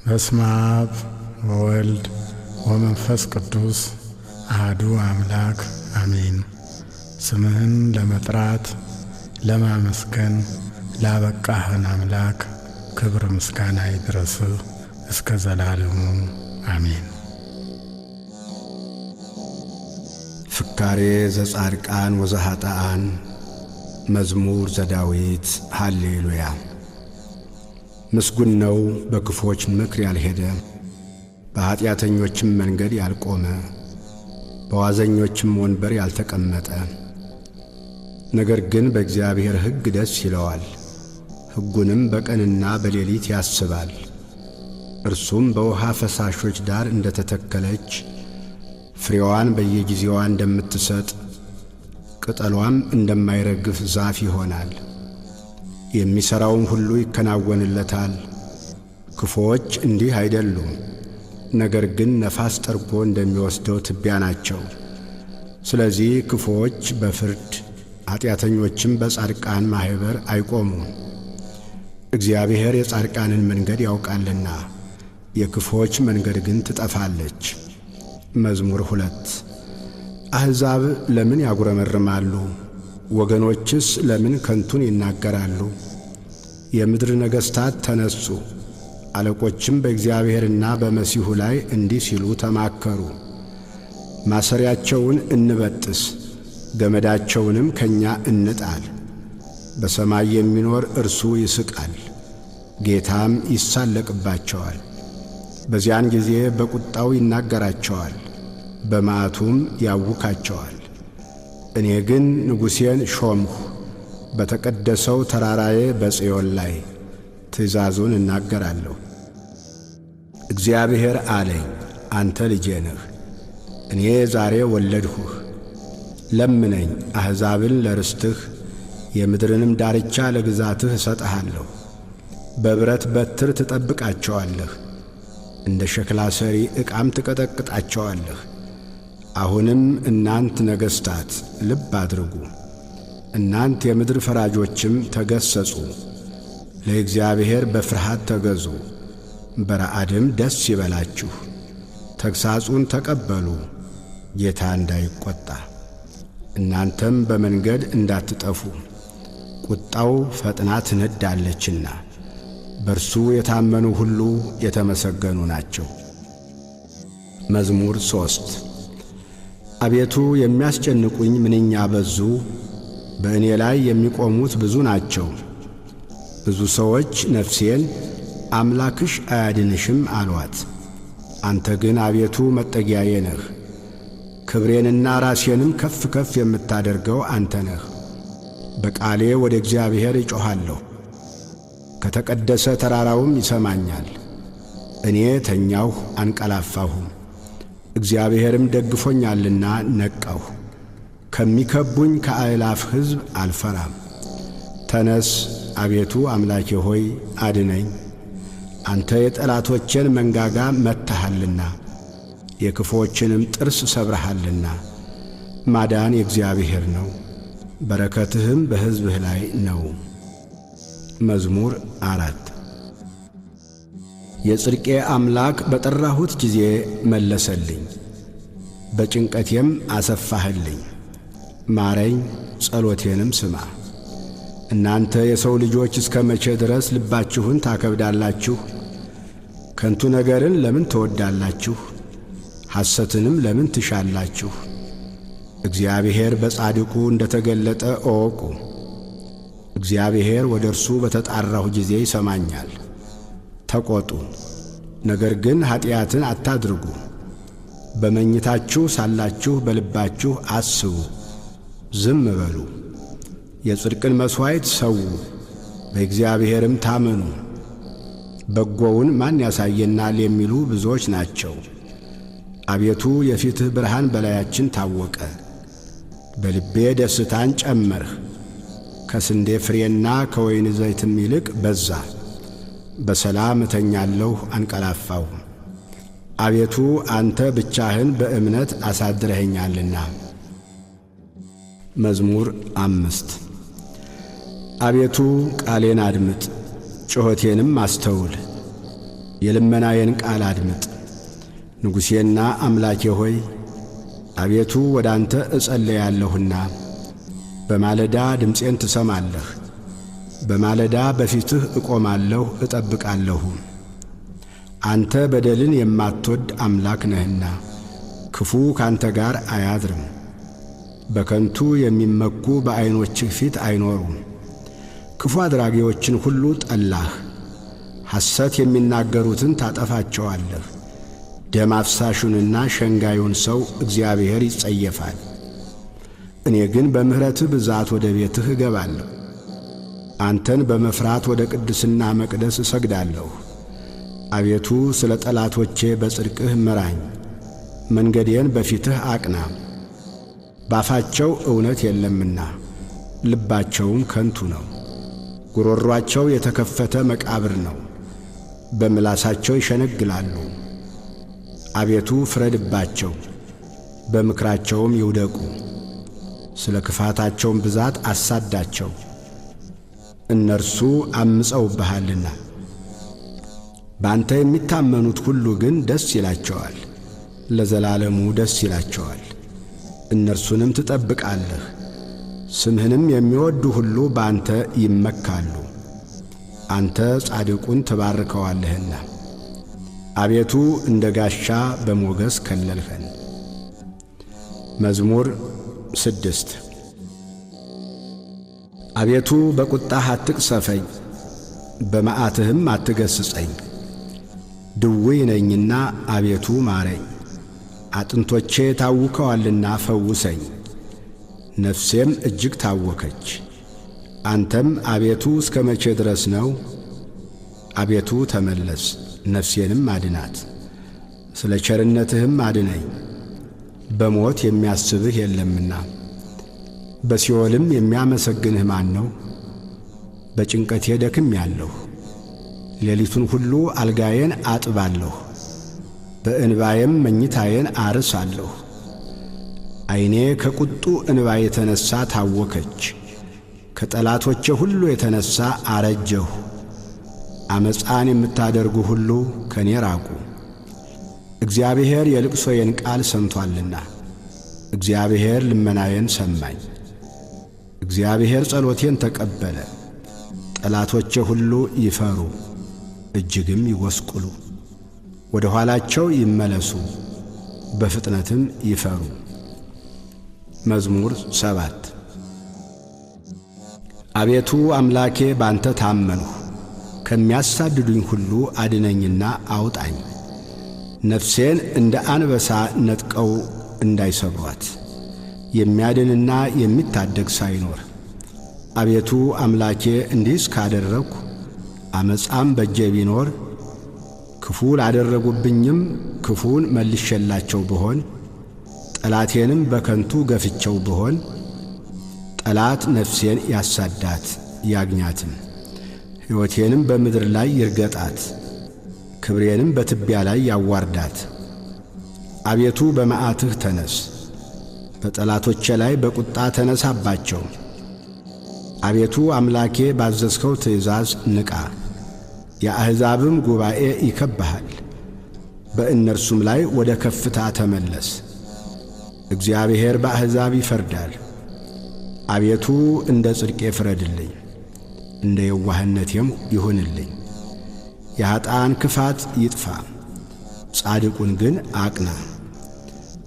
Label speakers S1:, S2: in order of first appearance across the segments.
S1: በስመ አብ ወወልድ ወመንፈስ ቅዱስ አህዱ አምላክ አሜን። ስምህን ለመጥራት ለማመስገን ላበቃህን አምላክ ክብር ምስጋና ይድረስህ እስከ ዘላለሙ አሜን።
S2: ፍካሬ ዘጻድቃን ወዘኀጥኣን መዝሙር ዘዳዊት ሃሌሉያ። ምስጉን ነው በክፉዎች ምክር ያልሄደ፣ በኀጢአተኞችም መንገድ ያልቆመ፣ በዋዘኞችም ወንበር ያልተቀመጠ። ነገር ግን በእግዚአብሔር ሕግ ደስ ይለዋል፣ ሕጉንም በቀንና በሌሊት ያስባል። እርሱም በውሃ ፈሳሾች ዳር እንደ ተተከለች፣ ፍሬዋን በየጊዜዋ እንደምትሰጥ፣ ቅጠሏም እንደማይረግፍ ዛፍ ይሆናል። የሚሠራውም ሁሉ ይከናወንለታል። ክፉዎች እንዲህ አይደሉም፣ ነገር ግን ነፋስ ጠርጎ እንደሚወስደው ትቢያ ናቸው። ስለዚህ ክፉዎች በፍርድ ኀጢአተኞችም በጻድቃን ማኅበር አይቆሙም። እግዚአብሔር የጻድቃንን መንገድ ያውቃልና የክፉዎች መንገድ ግን ትጠፋለች። መዝሙር 2። አሕዛብ ለምን ያጉረመርማሉ? ወገኖችስ ለምን ከንቱን ይናገራሉ? የምድር ነገሥታት ተነሱ፣ አለቆችም በእግዚአብሔርና በመሲሑ ላይ እንዲህ ሲሉ ተማከሩ። ማሰሪያቸውን እንበጥስ፣ ገመዳቸውንም ከእኛ እንጣል። በሰማይ የሚኖር እርሱ ይስቃል፣ ጌታም ይሳለቅባቸዋል። በዚያን ጊዜ በቁጣው ይናገራቸዋል፣ በመዓቱም ያውካቸዋል። እኔ ግን ንጉሴን ሾምሁ፣ በተቀደሰው ተራራዬ በጽዮን ላይ ትእዛዙን እናገራለሁ። እግዚአብሔር አለኝ፣ አንተ ልጄ ነህ፣ እኔ ዛሬ ወለድሁህ። ለምነኝ፣ አሕዛብን ለርስትህ የምድርንም ዳርቻ ለግዛትህ እሰጥሃለሁ። በብረት በትር ትጠብቃቸዋለህ፣ እንደ ሸክላ ሰሪ ዕቃም ትቀጠቅጣቸዋለህ። አሁንም እናንት ነገሥታት ልብ አድርጉ፣ እናንት የምድር ፈራጆችም ተገሠጹ። ለእግዚአብሔር በፍርሃት ተገዙ፣ በረዓድም ደስ ይበላችሁ። ተግሣጹን ተቀበሉ፣ ጌታ እንዳይቈጣ፣ እናንተም በመንገድ እንዳትጠፉ። ቁጣው ፈጥና ትነዳለችና በእርሱ የታመኑ ሁሉ የተመሰገኑ ናቸው። መዝሙር 3። አቤቱ የሚያስጨንቁኝ ምንኛ በዙ! በእኔ ላይ የሚቆሙት ብዙ ናቸው። ብዙ ሰዎች ነፍሴን አምላክሽ አያድንሽም አሏት። አንተ ግን አቤቱ መጠጊያዬ ነህ፣ ክብሬንና ራሴንም ከፍ ከፍ የምታደርገው አንተ ነህ። በቃሌ ወደ እግዚአብሔር እጮኻለሁ፣ ከተቀደሰ ተራራውም ይሰማኛል። እኔ ተኛሁ አንቀላፋሁም፣ እግዚአብሔርም ደግፎኛልና ነቃሁ። ከሚከቡኝ ከአእላፍ ሕዝብ አልፈራም። ተነስ አቤቱ አምላኬ ሆይ አድነኝ፣ አንተ የጠላቶቼን መንጋጋ መትተሃልና የክፉዎችንም ጥርስ ሰብረሃልና። ማዳን የእግዚአብሔር ነው፣ በረከትህም በሕዝብህ ላይ ነው። መዝሙር 4። የጽድቄ አምላክ በጠራሁት ጊዜ መለሰልኝ፣ በጭንቀቴም አሰፋህልኝ። ማረኝ፣ ጸሎቴንም ስማ። እናንተ የሰው ልጆች እስከ መቼ ድረስ ልባችሁን ታከብዳላችሁ? ከንቱ ነገርን ለምን ትወዳላችሁ? ሐሰትንም ለምን ትሻላችሁ? እግዚአብሔር በጻድቁ እንደ ተገለጠ እወቁ። እግዚአብሔር ወደ እርሱ በተጣራሁ ጊዜ ይሰማኛል። ተቈጡ፣ ነገር ግን ኀጢአትን አታድርጉ። በመኝታችሁ ሳላችሁ በልባችሁ አስቡ፣ ዝም በሉ። የጽድቅን መሥዋዕት ሰዉ፣ በእግዚአብሔርም ታመኑ። በጎውን ማን ያሳየናል የሚሉ ብዙዎች ናቸው። አቤቱ የፊትህ ብርሃን በላያችን ታወቀ። በልቤ ደስታን ጨመርህ፣ ከስንዴ ፍሬና ከወይን ዘይትም ይልቅ በዛ። በሰላም እተኛለሁ አንቀላፋሁም፣ አቤቱ አንተ ብቻህን በእምነት አሳድረኸኛልና። መዝሙር 5። አቤቱ ቃሌን አድምጥ፣ ጩኸቴንም አስተውል። የልመናዬን ቃል አድምጥ። ንጉሴና አምላኬ ሆይ አቤቱ ወደ አንተ እጸለያለሁና በማለዳ ድምፄን ትሰማለህ። በማለዳ በፊትህ እቆማለሁ እጠብቃለሁ። አንተ በደልን የማትወድ አምላክ ነህና ክፉ ካንተ ጋር አያድርም። በከንቱ የሚመኩ በዐይኖችህ ፊት አይኖሩም። ክፉ አድራጊዎችን ሁሉ ጠላህ፣ ሐሰት የሚናገሩትን ታጠፋቸዋለህ። ደም አፍሳሹንና ሸንጋዩን ሰው እግዚአብሔር ይጸየፋል። እኔ ግን በምሕረትህ ብዛት ወደ ቤትህ እገባለሁ። አንተን በመፍራት ወደ ቅድስና መቅደስ እሰግዳለሁ። አቤቱ ስለ ጠላቶቼ በጽድቅህ ምራኝ፣ መንገዴን በፊትህ አቅና። ባፋቸው እውነት የለምና ልባቸውም ከንቱ ነው። ጉሮሯቸው የተከፈተ መቃብር ነው፣ በምላሳቸው ይሸነግላሉ። አቤቱ ፍረድባቸው፣ በምክራቸውም ይውደቁ። ስለ ክፋታቸውም ብዛት አሳዳቸው፣ እነርሱ አምፀውብሃልና። በአንተ የሚታመኑት ሁሉ ግን ደስ ይላቸዋል፣ ለዘላለሙ ደስ ይላቸዋል። እነርሱንም ትጠብቃለህ፣ ስምህንም የሚወዱ ሁሉ በአንተ ይመካሉ። አንተ ጻድቁን ትባርከዋለህና አቤቱ እንደ ጋሻ በሞገስ ከለልኸን። መዝሙር 6። አቤቱ በቁጣህ አትቅሰፈኝ፣ በመዓትህም አትገስጸኝ። ድውይ ነኝና አቤቱ ማረኝ፣ አጥንቶቼ ታውከዋልና ፈውሰኝ። ነፍሴም እጅግ ታወከች። አንተም አቤቱ እስከ መቼ ድረስ ነው? አቤቱ ተመለስ፣ ነፍሴንም አድናት፣ ስለ ቸርነትህም አድነኝ። በሞት የሚያስብህ የለምና በሲኦልም የሚያመሰግንህ ማን ነው? በጭንቀቴ ደክሜአለሁ፣ ሌሊቱን ሁሉ አልጋዬን አጥባለሁ፣ በእንባዬም መኝታዬን አርሳለሁ። ዐይኔ ከቁጡ እንባ የተነሣ ታወከች፣ ከጠላቶቼ ሁሉ የተነሣ አረጀሁ። ዓመፃን የምታደርጉ ሁሉ ከኔ ራቁ። እግዚአብሔር የልቅሶዬን ቃል ሰምቶአልና፣ እግዚአብሔር ልመናዬን ሰማኝ። እግዚአብሔር ጸሎቴን ተቀበለ። ጠላቶቼ ሁሉ ይፈሩ እጅግም ይጐስቁሉ፣ ወደ ኋላቸው ይመለሱ በፍጥነትም ይፈሩ። መዝሙር 7። አቤቱ አምላኬ ባንተ ታመንሁ፣ ከሚያሳድዱኝ ሁሉ አድነኝና አውጣኝ። ነፍሴን እንደ አንበሳ ነጥቀው እንዳይሰብሯት የሚያድንና የሚታደግ ሳይኖር። አቤቱ አምላኬ እንዲህ እስካደረግሁ ዓመፃም በእጄ ቢኖር፣ ክፉ ላደረጉብኝም ክፉን መልሼላቸው ብሆን፣ ጠላቴንም በከንቱ ገፍቸው ብሆን፣ ጠላት ነፍሴን ያሳዳት ያግኛትም፣ ሕይወቴንም በምድር ላይ ይርገጣት፣ ክብሬንም በትቢያ ላይ ያዋርዳት። አቤቱ በመዓትህ ተነስ፣ በጠላቶቼ ላይ በቁጣ ተነሳባቸው። አቤቱ አምላኬ ባዘዝከው ትእዛዝ ንቃ፣ የአሕዛብም ጉባኤ ይከብሃል፣ በእነርሱም ላይ ወደ ከፍታ ተመለስ። እግዚአብሔር በአሕዛብ ይፈርዳል። አቤቱ እንደ ጽድቄ ፍረድልኝ፣ እንደ የዋህነቴም ይሁንልኝ። የኀጥኣን ክፋት ይጥፋ፣ ጻድቁን ግን አቅና።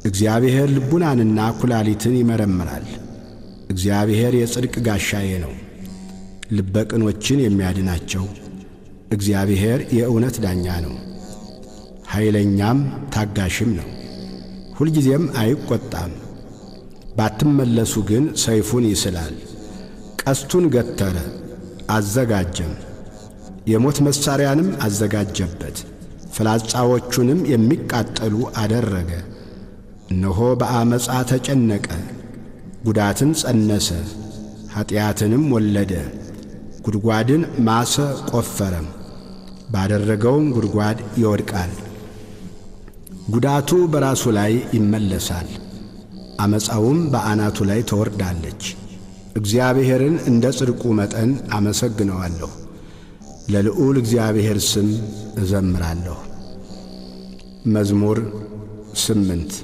S2: እግዚአብሔር ልቡናንና ኩላሊትን ይመረምራል። እግዚአብሔር የጽድቅ ጋሻዬ ነው፣ ልበ ቅኖችን የሚያድናቸው። እግዚአብሔር የእውነት ዳኛ ነው፣ ኃይለኛም ታጋሽም ነው፣ ሁልጊዜም አይቈጣም። ባትመለሱ ግን ሰይፉን ይስላል። ቀስቱን ገተረ አዘጋጀም፣ የሞት መሣሪያንም አዘጋጀበት፣ ፍላጻዎቹንም የሚቃጠሉ አደረገ። እነሆ በዓመፃ ተጨነቀ፣ ጉዳትን ጸነሰ፣ ኀጢአትንም ወለደ። ጉድጓድን ማሰ ቆፈረም፣ ባደረገውም ጉድጓድ ይወድቃል። ጉዳቱ በራሱ ላይ ይመለሳል፣ ዓመፃውም በአናቱ ላይ ትወርዳለች። እግዚአብሔርን እንደ ጽድቁ መጠን አመሰግነዋለሁ፣ ለልዑል እግዚአብሔር ስም እዘምራለሁ። መዝሙር 8።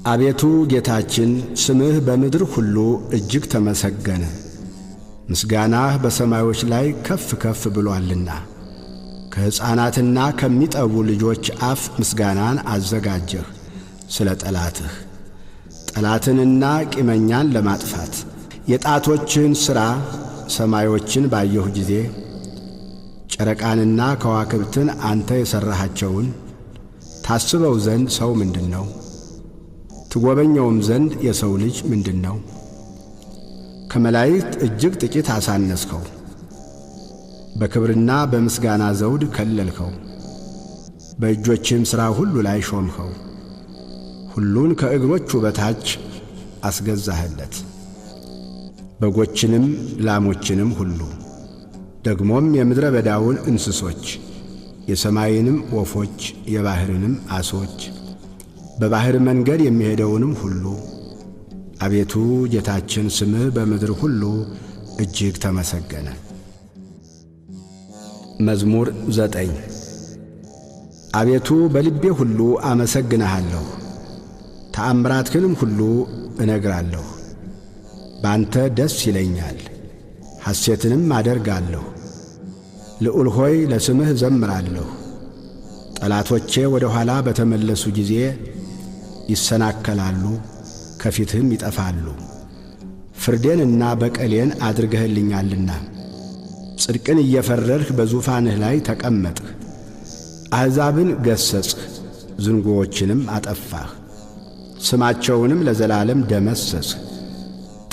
S2: አቤቱ ጌታችን፣ ስምህ በምድር ሁሉ እጅግ ተመሰገነ፣ ምስጋናህ በሰማዮች ላይ ከፍ ከፍ ብሎአልና። ከሕፃናትና ከሚጠቡ ልጆች አፍ ምስጋናን አዘጋጀህ ስለ ጠላትህ፣ ጠላትንና ቂመኛን ለማጥፋት። የጣቶችህን ሥራ ሰማዮችን ባየሁ ጊዜ፣ ጨረቃንና ከዋክብትን አንተ የሠራሃቸውን፣ ታስበው ዘንድ ሰው ምንድን ነው? ትጐበኘውም ዘንድ የሰው ልጅ ምንድን ነው? ከመላእክት እጅግ ጥቂት አሳነስኸው፣ በክብርና በምስጋና ዘውድ ከለልኸው። በእጆችህም ሥራ ሁሉ ላይ ሾምኸው፣ ሁሉን ከእግሮቹ በታች አስገዛህለት። በጎችንም ላሞችንም ሁሉ፣ ደግሞም የምድረ በዳውን እንስሶች፣ የሰማይንም ወፎች፣ የባሕርንም ዓሦች፣ በባሕር መንገድ የሚሄደውንም ሁሉ። አቤቱ ጌታችን፣ ስምህ በምድር ሁሉ እጅግ ተመሰገነ። መዝሙር 9። አቤቱ፣ በልቤ ሁሉ አመሰግንሃለሁ፣ ተአምራትህንም ሁሉ እነግራለሁ። በአንተ ደስ ይለኛል፣ ሐሴትንም አደርጋለሁ። ልዑል ሆይ፣ ለስምህ እዘምራለሁ። ጠላቶቼ ወደ ኋላ በተመለሱ ጊዜ ይሰናከላሉ፣ ከፊትህም ይጠፋሉ። ፍርዴንና በቀሌን አድርገህልኛልና፣ ጽድቅን እየፈረድህ በዙፋንህ ላይ ተቀመጥህ። አሕዛብን ገሠጽህ፣ ዝንጉዎችንም አጠፋህ፣ ስማቸውንም ለዘላለም ደመሰስህ።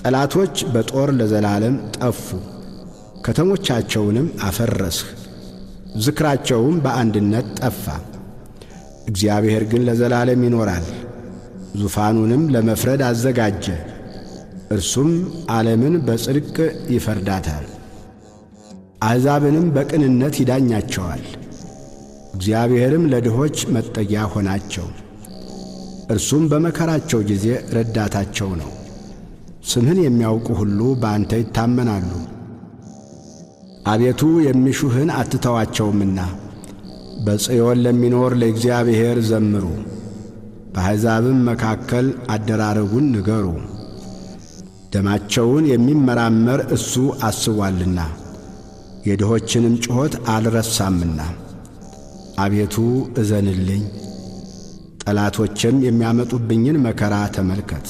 S2: ጠላቶች በጦር ለዘላለም ጠፉ፣ ከተሞቻቸውንም አፈረስህ፣ ዝክራቸውም በአንድነት ጠፋ። እግዚአብሔር ግን ለዘላለም ይኖራል፣ ዙፋኑንም ለመፍረድ አዘጋጀ፣ እርሱም ዓለምን በጽድቅ ይፈርዳታል፣ አሕዛብንም በቅንነት ይዳኛቸዋል። እግዚአብሔርም ለድሆች መጠጊያ ሆናቸው፣ እርሱም በመከራቸው ጊዜ ረዳታቸው ነው። ስምህን የሚያውቁ ሁሉ በአንተ ይታመናሉ። አቤቱ፣ የሚሹህን አትተዋቸውምና፣ በጽዮን ለሚኖር ለእግዚአብሔር ዘምሩ፣ በአሕዛብም መካከል አደራረጉን ንገሩ። ደማቸውን የሚመራመር እሱ አስቧልና፣ የድሆችንም ጩኸት አልረሳምና። አቤቱ፣ እዘንልኝ፣ ጠላቶቼም የሚያመጡብኝን መከራ ተመልከት።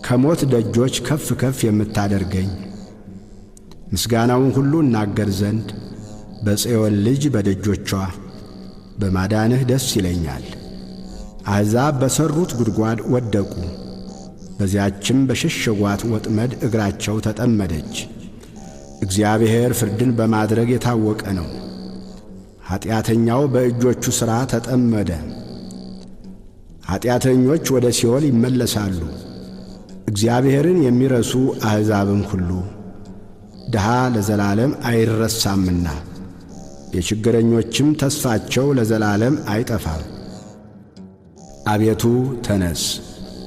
S2: ከሞት ደጆች ከፍ ከፍ የምታደርገኝ፣ ምስጋናውን ሁሉ እናገር ዘንድ በጽዮን ልጅ በደጆቿ በማዳንህ ደስ ይለኛል። አሕዛብ በሠሩት ጉድጓድ ወደቁ፣ በዚያችም በሸሸጓት ወጥመድ እግራቸው ተጠመደች። እግዚአብሔር ፍርድን በማድረግ የታወቀ ነው። ኀጢአተኛው በእጆቹ ሥራ ተጠመደ። ኀጢአተኞች ወደ ሲኦል ይመለሳሉ፣ እግዚአብሔርን የሚረሱ አሕዛብም ሁሉ። ድሃ ለዘላለም አይረሳምና፣ የችግረኞችም ተስፋቸው ለዘላለም አይጠፋም። አቤቱ፣ ተነስ፣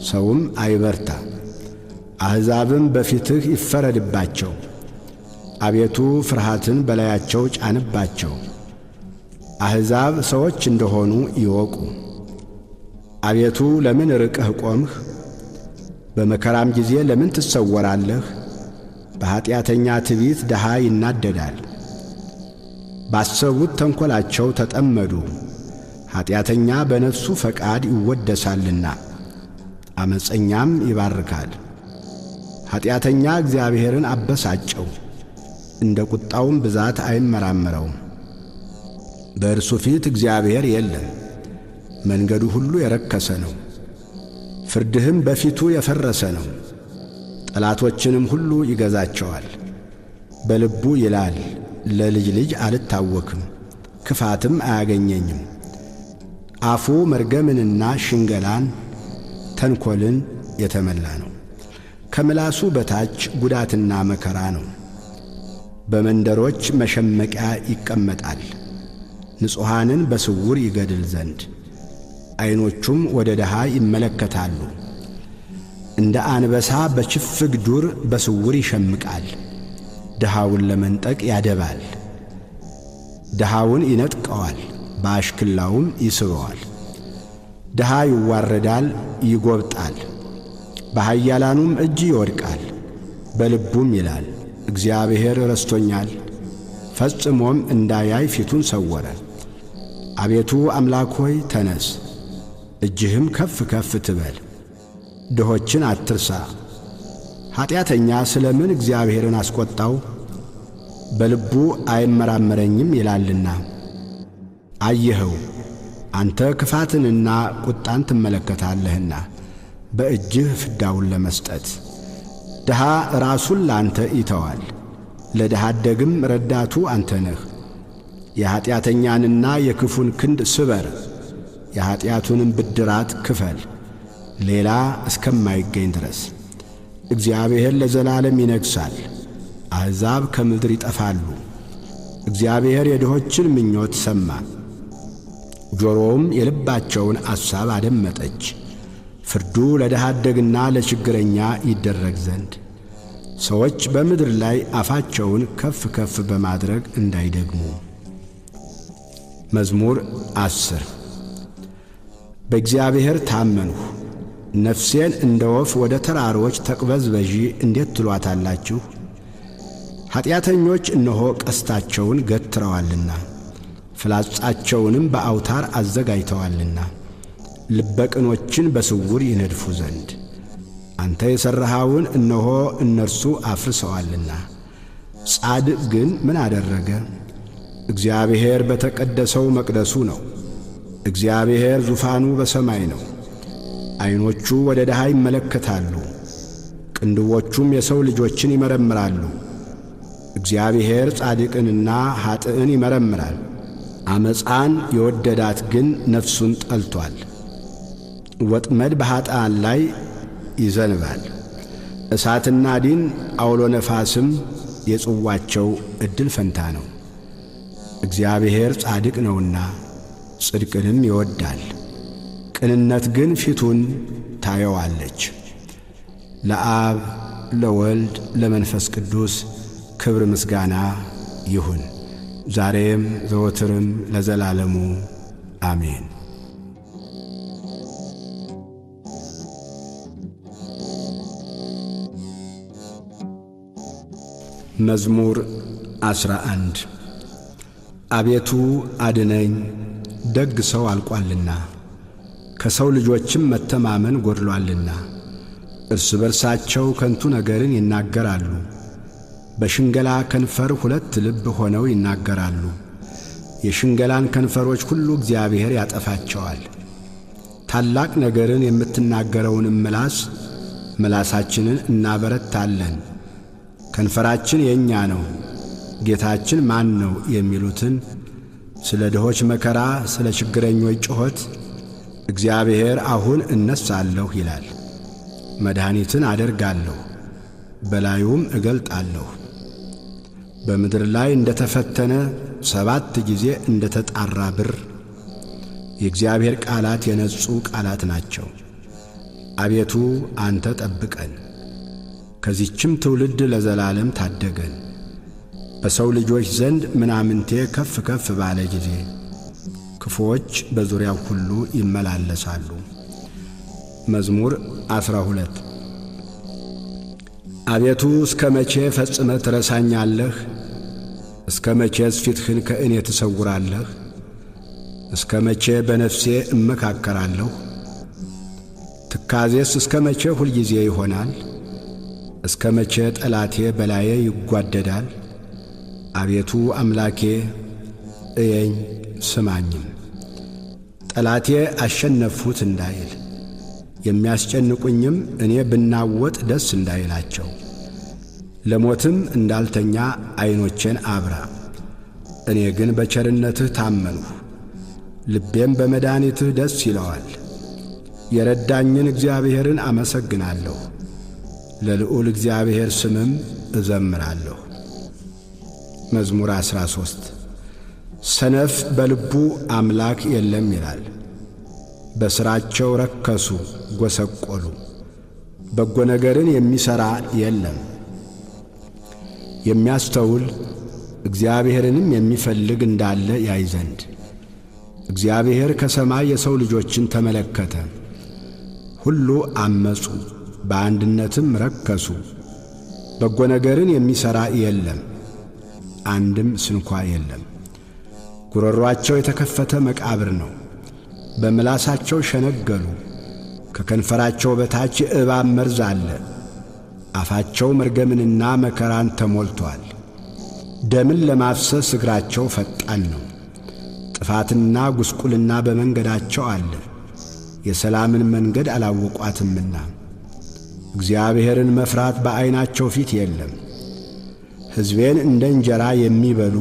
S2: ሰውም አይበርታ፣ አሕዛብም በፊትህ ይፈረድባቸው። አቤቱ፣ ፍርሃትን በላያቸው ጫንባቸው፣ አሕዛብ ሰዎች እንደሆኑ ይወቁ። አቤቱ፣ ለምን ርቀህ ቆምህ? በመከራም ጊዜ ለምን ትሰወራለህ? በኀጢአተኛ ትዕቢት ድሃ ይናደዳል። ባሰቡት ተንኰላቸው ተጠመዱ። ኀጢአተኛ በነፍሱ ፈቃድ ይወደሳልና፣ ዓመፀኛም ይባርካል። ኀጢአተኛ እግዚአብሔርን አበሳጨው፣ እንደ ቁጣውም ብዛት አይመራመረውም። በእርሱ ፊት እግዚአብሔር የለም፣ መንገዱ ሁሉ የረከሰ ነው፣ ፍርድህም በፊቱ የፈረሰ ነው። ጠላቶችንም ሁሉ ይገዛቸዋል። በልቡ ይላል፣ ለልጅ ልጅ አልታወክም፣ ክፋትም አያገኘኝም። አፉ መርገምንና ሽንገላን ተንኰልን የተመላ ነው። ከምላሱ በታች ጉዳትና መከራ ነው። በመንደሮች መሸመቂያ ይቀመጣል፣ ንጹሐንን በስውር ይገድል ዘንድ። ዐይኖቹም ወደ ድሃ ይመለከታሉ። እንደ አንበሳ በችፍግ ዱር በስውር ይሸምቃል። ድሃውን ለመንጠቅ ያደባል። ድሃውን ይነጥቀዋል፣ በአሽክላውም ይስበዋል። ድሃ ይዋረዳል፣ ይጎብጣል፣ በኃያላኑም እጅ ይወድቃል። በልቡም ይላል፣ እግዚአብሔር ረስቶኛል፣ ፈጽሞም እንዳያይ ፊቱን ሰወረ። አቤቱ አምላክ ሆይ ተነስ፣ እጅህም ከፍ ከፍ ትበል፣ ድሆችን አትርሳ። ኀጢአተኛ ስለ ምን እግዚአብሔርን አስቈጣው? በልቡ አይመራመረኝም ይላልና። አየኸው፣ አንተ ክፋትንና ቁጣን ትመለከታለህና በእጅህ ፍዳውን ለመስጠት። ድሃ ራሱን ለአንተ ይተዋል፣ ለድሃ አደግም ረዳቱ አንተ ነህ። የኀጢአተኛንና የክፉን ክንድ ስበር፣ የኀጢአቱንም ብድራት ክፈል፣ ሌላ እስከማይገኝ ድረስ። እግዚአብሔር ለዘላለም ይነግሣል፣ አሕዛብ ከምድር ይጠፋሉ። እግዚአብሔር የድሆችን ምኞት ሰማ፣ ጆሮውም የልባቸውን አሳብ አደመጠች። ፍርዱ ለድሃ አደግና ለችግረኛ ይደረግ ዘንድ ሰዎች በምድር ላይ አፋቸውን ከፍ ከፍ በማድረግ እንዳይደግሙ። መዝሙር 10። በእግዚአብሔር ታመንሁ፣ ነፍሴን እንደ ወፍ ወደ ተራሮች ተቅበዝበዢ እንዴት ትሏታላችሁ? ኀጢአተኞች እነሆ ቀስታቸውን ገትረዋልና ፍላጻቸውንም በአውታር አዘጋጅተዋልና ልበቅኖችን በስውር ይነድፉ ዘንድ አንተ የሠራኸውን እነሆ እነርሱ አፍርሰዋልና። ጻድቅ ግን ምን አደረገ? እግዚአብሔር በተቀደሰው መቅደሱ ነው። እግዚአብሔር ዙፋኑ በሰማይ ነው። ዐይኖቹ ወደ ድሃ ይመለከታሉ፣ ቅንድቦቹም የሰው ልጆችን ይመረምራሉ። እግዚአብሔር ጻድቅንና ኀጥእን ይመረምራል። ዓመፃን የወደዳት ግን ነፍሱን ጠልቶአል። ወጥመድ በኀጥኣን ላይ ይዘንባል፣ እሳትና ዲን አውሎ ነፋስም የጽዋቸው ዕድል ፈንታ ነው። እግዚአብሔር ጻድቅ ነውና ጽድቅንም ይወዳል፣ ቅንነት ግን ፊቱን ታየዋለች። ለአብ ለወልድ ለመንፈስ ቅዱስ ክብር ምስጋና ይሁን፣ ዛሬም ዘወትርም ለዘላለሙ አሜን። መዝሙር 11። አቤቱ አድነኝ፣ ደግ ሰው አልቋልና፣ ከሰው ልጆችም መተማመን ጎድሏልና። እርስ በርሳቸው ከንቱ ነገርን ይናገራሉ፣ በሽንገላ ከንፈር ሁለት ልብ ሆነው ይናገራሉ። የሽንገላን ከንፈሮች ሁሉ እግዚአብሔር ያጠፋቸዋል። ታላቅ ነገርን የምትናገረውንም ምላስ ምላሳችንን እናበረታለን። ከንፈራችን የእኛ ነው፣ ጌታችን ማን ነው የሚሉትን ስለ ድሆች መከራ፣ ስለ ችግረኞች ጩኸት እግዚአብሔር አሁን እነሣለሁ ይላል። መድኃኒትን አደርጋለሁ፣ በላዩም እገልጣለሁ። በምድር ላይ እንደ ተፈተነ 7 ጊዜ እንደ ተጣራ ብር የእግዚአብሔር ቃላት የነጹ ቃላት ናቸው። አቤቱ አንተ ጠብቀን፣ ከዚችም ትውልድ ለዘላለም ታደገን። በሰው ልጆች ዘንድ ምናምንቴ ከፍ ከፍ ባለ ጊዜ ክፉዎች በዙሪያው ሁሉ ይመላለሳሉ። መዝሙር 12። አቤቱ እስከ መቼ ፈጽመህ ትረሳኛለህ? እስከ መቼስ ፊትህን ከእኔ ትሰውራለህ? እስከ መቼ በነፍሴ እመካከራለሁ? ትካዜስ እስከ መቼ ሁልጊዜ ይሆናል? እስከ መቼ ጠላቴ በላዬ ይጓደዳል? አቤቱ አምላኬ እየኝ ስማኝም፣ ጠላቴ አሸነፍሁት እንዳይል፣ የሚያስጨንቁኝም እኔ ብናወጥ ደስ እንዳይላቸው። ለሞትም እንዳልተኛ ዐይኖቼን አብራ። እኔ ግን በቸርነትህ ታመንሁ፣ ልቤም በመድኃኒትህ ደስ ይለዋል። የረዳኝን እግዚአብሔርን አመሰግናለሁ፣ ለልዑል እግዚአብሔር ስምም እዘምራለሁ። መዝሙር 13። ሰነፍ በልቡ አምላክ የለም ይላል። በሥራቸው ረከሱ፣ ጐሰቈሉ፣ በጎ ነገርን የሚሠራ የለም። የሚያስተውል እግዚአብሔርንም የሚፈልግ እንዳለ ያይ ዘንድ። እግዚአብሔር ከሰማይ የሰው ልጆችን ተመለከተ። ሁሉ አመፁ፣ በአንድነትም ረከሱ። በጎ ነገርን የሚሠራ የለም፣ አንድም ስንኳ የለም። ጉሮሮአቸው የተከፈተ መቃብር ነው፣ በምላሳቸው ሸነገሉ። ከከንፈራቸው በታች የእባብ መርዝ አለ። አፋቸው መርገምንና መከራን ተሞልቶአል። ደምን ለማፍሰስ እግራቸው ፈጣን ነው። ጥፋትና ጉስቁልና በመንገዳቸው አለ፣ የሰላምን መንገድ አላወቋትምና። እግዚአብሔርን መፍራት በዐይናቸው ፊት የለም። ሕዝቤን እንደ እንጀራ የሚበሉ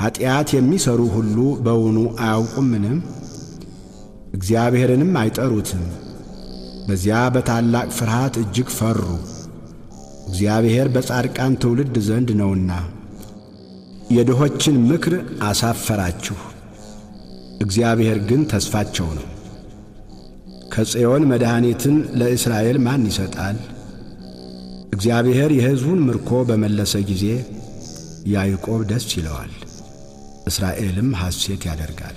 S2: ኀጢአት የሚሠሩ ሁሉ በውኑ አያውቁምንም? እግዚአብሔርንም አይጠሩትም። በዚያ በታላቅ ፍርሃት እጅግ ፈሩ። እግዚአብሔር በጻድቃን ትውልድ ዘንድ ነውና። የድሆችን ምክር አሳፈራችሁ፣ እግዚአብሔር ግን ተስፋቸው ነው። ከጽዮን መድኃኒትን ለእስራኤል ማን ይሰጣል? እግዚአብሔር የሕዝቡን ምርኮ በመለሰ ጊዜ ያዕቆብ ደስ ይለዋል፣ እስራኤልም ሐሴት ያደርጋል።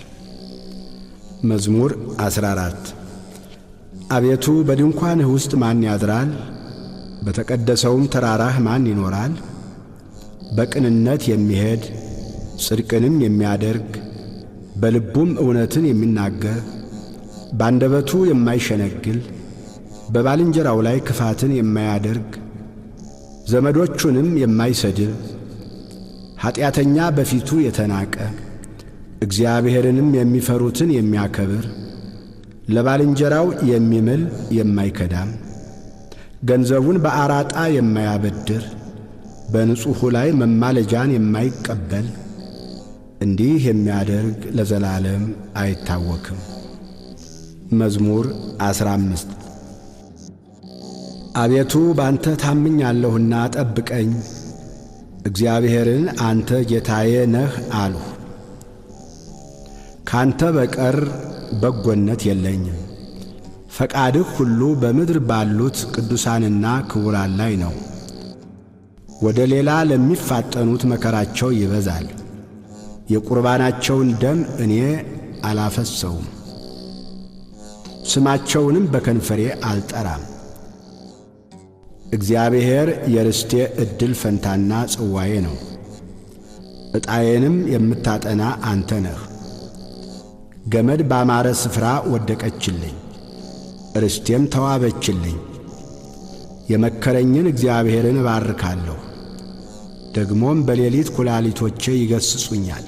S2: መዝሙር 14። አቤቱ በድንኳንህ ውስጥ ማን ያድራል? በተቀደሰውም ተራራህ ማን ይኖራል? በቅንነት የሚሄድ ጽድቅንም የሚያደርግ በልቡም እውነትን የሚናገር ባንደበቱ የማይሸነግል በባልንጀራው ላይ ክፋትን የማያደርግ ዘመዶቹንም የማይሰድብ ኀጢአተኛ በፊቱ የተናቀ እግዚአብሔርንም የሚፈሩትን የሚያከብር ለባልንጀራው የሚምል የማይከዳም ገንዘቡን በአራጣ የማያበድር በንጹሑ ላይ መማለጃን የማይቀበል እንዲህ የሚያደርግ ለዘላለም አይታወክም። መዝሙር 15። አቤቱ ባንተ ታምኛለሁና ጠብቀኝ። እግዚአብሔርን አንተ ጌታዬ ነህ አልሁ። ካንተ በቀር በጎነት የለኝም። ፈቃድህ ሁሉ በምድር ባሉት ቅዱሳንና ክቡራን ላይ ነው። ወደ ሌላ ለሚፋጠኑት መከራቸው ይበዛል። የቁርባናቸውን ደም እኔ አላፈሰውም፣ ስማቸውንም በከንፈሬ አልጠራም። እግዚአብሔር የርስቴ ዕድል ፈንታና ጽዋዬ ነው፣ ዕጣዬንም የምታጠና አንተ ነህ። ገመድ ባማረ ስፍራ ወደቀችልኝ፣ ርስቴም ተዋበችልኝ። የመከረኝን እግዚአብሔርን እባርካለሁ፣ ደግሞም በሌሊት ኩላሊቶቼ ይገሥጹኛል።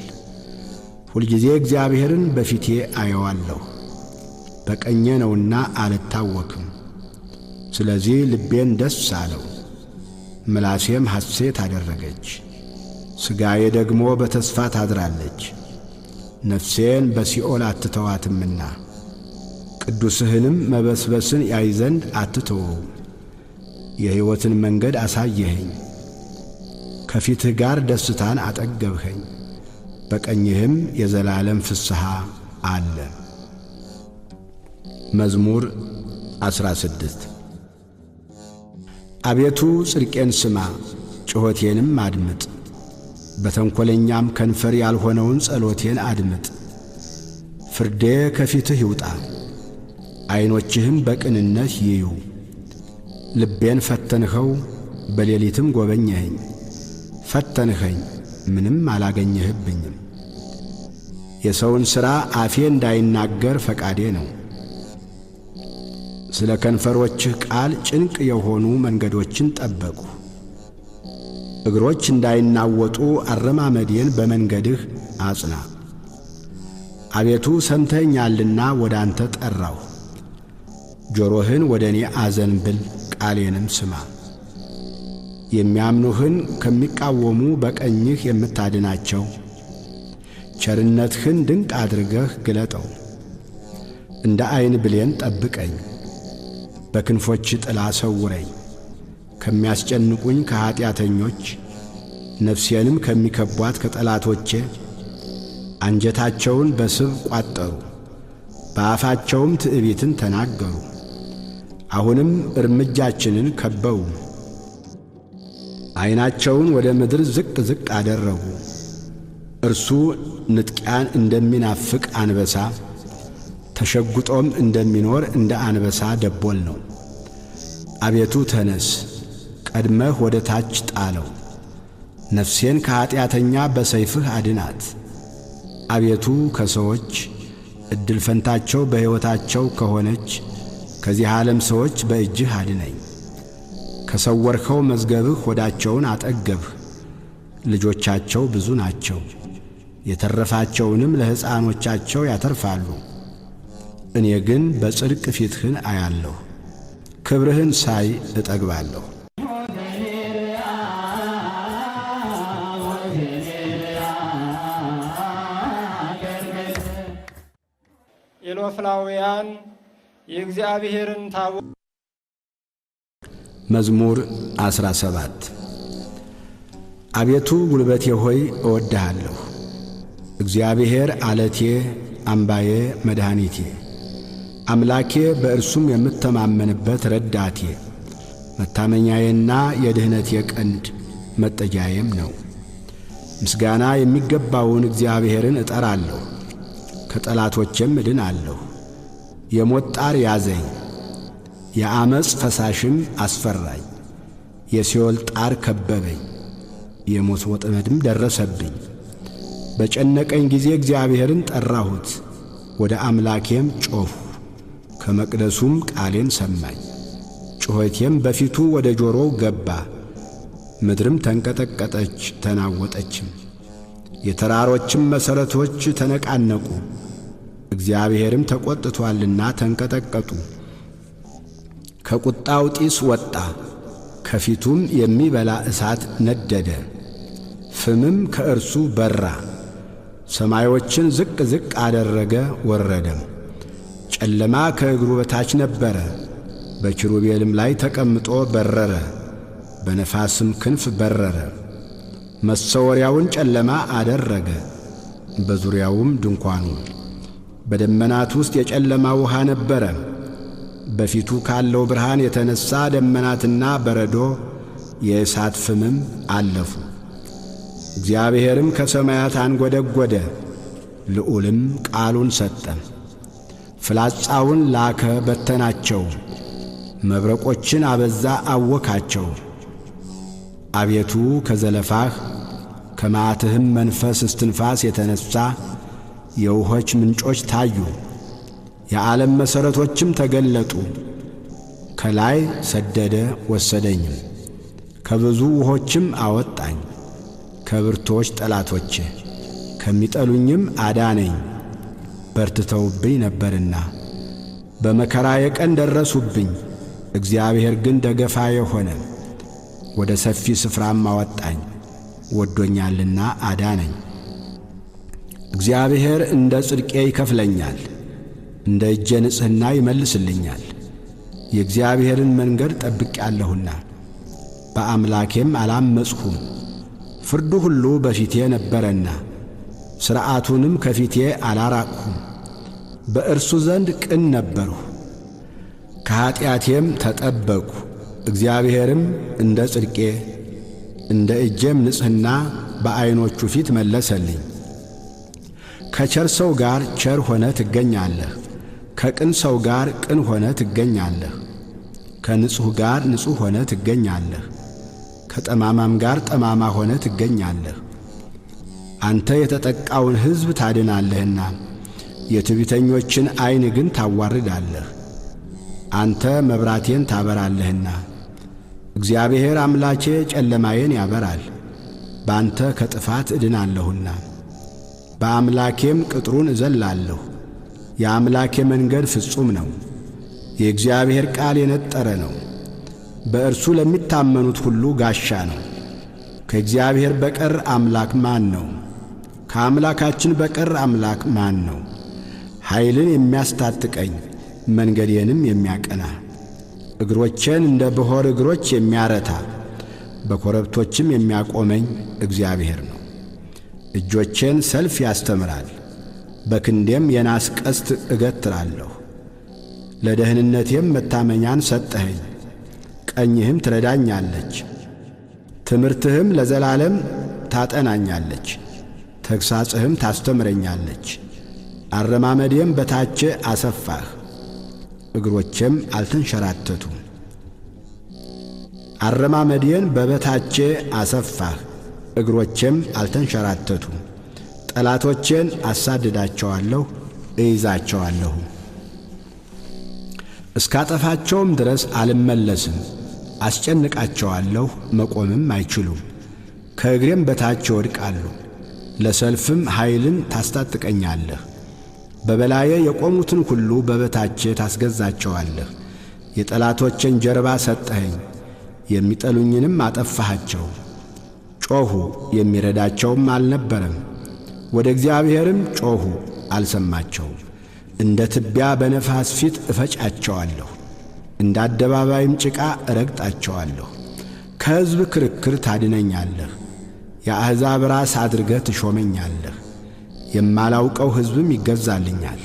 S2: ሁልጊዜ እግዚአብሔርን በፊቴ አየዋለሁ፣ በቀኜ ነውና አልታወክም። ስለዚህ ልቤን ደስ አለው፣ ምላሴም ሐሴት አደረገች። ሥጋዬ ደግሞ በተስፋ ታድራለች። ነፍሴን በሲኦል አትተዋትምና ቅዱስህንም መበስበስን ያይ ዘንድ አትተወውም። የሕይወትን መንገድ አሳየኸኝ፣ ከፊትህ ጋር ደስታን አጠገብኸኝ፣ በቀኝህም የዘላለም ፍስሐ አለ። መዝሙር 16። አቤቱ ጽድቄን ስማ፣ ጩኸቴንም አድምጥ። በተንኰለኛም ከንፈር ያልሆነውን ጸሎቴን አድምጥ። ፍርዴ ከፊትህ ይውጣ፣ ዐይኖችህም በቅንነት ይዩ። ልቤን ፈተንኸው፣ በሌሊትም ጐበኘኸኝ። ፈተንኸኝ፣ ምንም አላገኘህብኝም። የሰውን ሥራ አፌ እንዳይናገር ፈቃዴ ነው። ስለ ከንፈሮችህ ቃል ጭንቅ የሆኑ መንገዶችን ጠበቅሁ። እግሮች እንዳይናወጡ አረማመዴን በመንገድህ አጽና። አቤቱ ሰምተኸኛልና ወደ አንተ ጠራሁ። ጆሮህን ወደ እኔ አዘንብል፣ ቃሌንም ስማ። የሚያምኑህን ከሚቃወሙ በቀኝህ የምታድናቸው ቸርነትህን ድንቅ አድርገህ ግለጠው። እንደ ዐይን ብሌን ጠብቀኝ፣ በክንፎች ጥላ ሰውረኝ። ከሚያስጨንቁኝ ከኀጢአተኞች ነፍሴንም ከሚከቧት ከጠላቶቼ። አንጀታቸውን በስብ ቋጠሩ፣ በአፋቸውም ትዕቢትን ተናገሩ። አሁንም እርምጃችንን ከበው። ዐይናቸውን ወደ ምድር ዝቅ ዝቅ አደረጉ። እርሱ ንጥቂያን እንደሚናፍቅ አንበሳ፣ ተሸጉጦም እንደሚኖር እንደ አንበሳ ደቦል ነው። አቤቱ ተነስ፣ ቀድመህ ወደ ታች ጣለው። ነፍሴን ከኀጢአተኛ በሰይፍህ አድናት። አቤቱ ከሰዎች ዕድል ፈንታቸው በሕይወታቸው ከሆነች ከዚህ ዓለም ሰዎች በእጅህ አድነኝ። ከሰወርኸው መዝገብህ ሆዳቸውን አጠገብህ። ልጆቻቸው ብዙ ናቸው፣ የተረፋቸውንም ለሕፃኖቻቸው ያተርፋሉ። እኔ ግን በጽድቅ ፊትህን አያለሁ፣ ክብርህን ሳይ እጠግባለሁ።
S3: ኤሎፍላውያን የእግዚአብሔርን ታቦት።
S2: መዝሙር 17። አቤቱ ጉልበቴ ሆይ እወድሃለሁ። እግዚአብሔር ዓለቴ፣ አምባዬ፣ መድኃኒቴ፣ አምላኬ፣ በእርሱም የምተማመንበት ረዳቴ፣ መታመኛዬና የድኅነቴ ቀንድ መጠጊያዬም ነው። ምስጋና የሚገባውን እግዚአብሔርን እጠራለሁ፣ ከጠላቶቼም እድናለሁ። የሞት ጣር ያዘኝ፣ የዐመፅ ፈሳሽም አስፈራኝ። የሲኦል ጣር ከበበኝ፣ የሞት ወጥመድም ደረሰብኝ። በጨነቀኝ ጊዜ እግዚአብሔርን ጠራሁት፣ ወደ አምላኬም ጮኽሁ። ከመቅደሱም ቃሌን ሰማኝ፣ ጩኸቴም በፊቱ ወደ ጆሮው ገባ። ምድርም ተንቀጠቀጠች ተናወጠችም፣ የተራሮችም መሠረቶች ተነቃነቁ። እግዚአብሔርም ተቈጥቶአልና ተንቀጠቀጡ። ከቁጣው ጢስ ወጣ፣ ከፊቱም የሚበላ እሳት ነደደ፣ ፍምም ከእርሱ በራ። ሰማዮችን ዝቅ ዝቅ አደረገ ወረደም። ጨለማ ከእግሩ በታች ነበረ፣ በኪሩቤልም ላይ ተቀምጦ በረረ፣ በነፋስም ክንፍ በረረ። መሰወሪያውን ጨለማ አደረገ፣ በዙሪያውም ድንኳኑ። በደመናት ውስጥ የጨለማ ውሃ ነበረ። በፊቱ ካለው ብርሃን የተነሣ ደመናትና በረዶ የእሳት ፍምም አለፉ። እግዚአብሔርም ከሰማያት አንጐደጐደ፣ ልዑልም ቃሉን ሰጠ። ፍላጻውን ላከ በተናቸው፣ መብረቆችን አበዛ አወካቸው። አቤቱ ከዘለፋህ ከመዓትህም መንፈስ እስትንፋስ የተነሣ የውሆች ምንጮች ታዩ፣ የዓለም መሠረቶችም ተገለጡ። ከላይ ሰደደ ወሰደኝም፣ ከብዙ ውሆችም አወጣኝ። ከብርቶች ጠላቶቼ ከሚጠሉኝም አዳነኝ። በርትተውብኝ ነበርና በመከራዬ ቀን ደረሱብኝ። እግዚአብሔር ግን ደገፋዬ ሆነ፣ ወደ ሰፊ ስፍራም አወጣኝ። ወዶኛልና አዳነኝ። እግዚአብሔር እንደ ጽድቄ ይከፍለኛል፣ እንደ እጄ ንጽሕና ይመልስልኛል። የእግዚአብሔርን መንገድ ጠብቄአለሁና በአምላኬም አላመጽሁም። ፍርዱ ሁሉ በፊቴ ነበረና ሥርዓቱንም ከፊቴ አላራቅሁም። በእርሱ ዘንድ ቅን ነበርሁ፣ ከኀጢአቴም ተጠበቅሁ። እግዚአብሔርም እንደ ጽድቄ እንደ እጄም ንጽሕና በዐይኖቹ ፊት መለሰልኝ። ከቸር ሰው ጋር ቸር ሆነ ትገኛለህ፣ ከቅን ሰው ጋር ቅን ሆነ ትገኛለህ። ከንጹሕ ጋር ንጹሕ ሆነ ትገኛለህ፣ ከጠማማም ጋር ጠማማ ሆነ ትገኛለህ። አንተ የተጠቃውን ሕዝብ ታድናለህና የትዕቢተኞችን ዐይን ግን ታዋርዳለህ። አንተ መብራቴን ታበራለህና እግዚአብሔር አምላኬ ጨለማዬን ያበራል። በአንተ ከጥፋት እድናለሁና በአምላኬም ቅጥሩን እዘላለሁ። የአምላኬ መንገድ ፍጹም ነው፣ የእግዚአብሔር ቃል የነጠረ ነው። በእርሱ ለሚታመኑት ሁሉ ጋሻ ነው። ከእግዚአብሔር በቀር አምላክ ማን ነው? ከአምላካችን በቀር አምላክ ማን ነው? ኃይልን የሚያስታጥቀኝ መንገዴንም የሚያቀና እግሮቼን እንደ ብሖር እግሮች የሚያረታ በኮረብቶችም የሚያቆመኝ እግዚአብሔር ነው። እጆቼን ሰልፍ ያስተምራል፣ በክንዴም የናስ ቀስት እገትራለሁ። ለደህንነቴም መታመኛን ሰጠኸኝ፣ ቀኝህም ትረዳኛለች። ትምህርትህም ለዘላለም ታጠናኛለች፣ ተግሣጽህም ታስተምረኛለች። አረማመዴም በታቼ አሰፋህ፣ እግሮቼም አልተንሸራተቱም። አረማመዴን በበታቼ አሰፋህ፣ እግሮቼም አልተንሸራተቱም። ጠላቶቼን አሳድዳቸዋለሁ፣ እይዛቸዋለሁ፣ እስካጠፋቸውም ድረስ አልመለስም። አስጨንቃቸዋለሁ፣ መቆምም አይችሉም። ከእግሬም በታች ይወድቃሉ። ለሰልፍም ኃይልን ታስታጥቀኛለህ። በበላዬ የቆሙትን ሁሉ በበታቼ ታስገዛቸዋለህ። የጠላቶቼን ጀርባ ሰጠኸኝ፣ የሚጠሉኝንም አጠፋሃቸው። ጮኹ፣ የሚረዳቸውም አልነበረም። ወደ እግዚአብሔርም ጮኹ፣ አልሰማቸውም። እንደ ትቢያ በነፋስ ፊት እፈጫቸዋለሁ፣ እንደ አደባባይም ጭቃ እረግጣቸዋለሁ። ከሕዝብ ክርክር ታድነኛለህ፣ የአሕዛብ ራስ አድርገህ ትሾመኛለህ። የማላውቀው ሕዝብም ይገዛልኛል።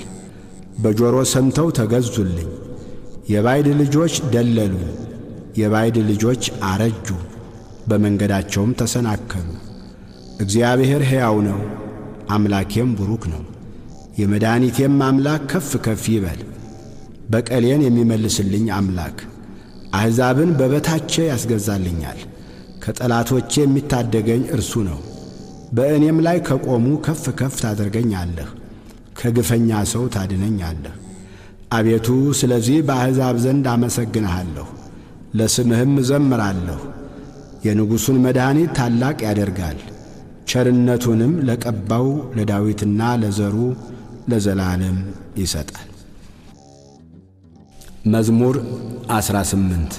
S2: በጆሮ ሰምተው ተገዙልኝ። የባዕድ ልጆች ደለሉኝ፣ የባዕድ ልጆች አረጁ፣ በመንገዳቸውም ተሰናከሉ። እግዚአብሔር ሕያው ነው፣ አምላኬም ቡሩክ ነው። የመድኃኒቴም አምላክ ከፍ ከፍ ይበል። በቀሌን የሚመልስልኝ አምላክ አሕዛብን በበታቼ ያስገዛልኛል። ከጠላቶቼ የሚታደገኝ እርሱ ነው። በእኔም ላይ ከቆሙ ከፍ ከፍ ታደርገኛለህ፣ ከግፈኛ ሰው ታድነኛለህ። አቤቱ ስለዚህ በአሕዛብ ዘንድ አመሰግንሃለሁ፣ ለስምህም እዘምራለሁ። የንጉሡን መድኃኒት ታላቅ ያደርጋል፣ ቸርነቱንም ለቀባው ለዳዊትና ለዘሩ ለዘላለም ይሰጣል። መዝሙር 18።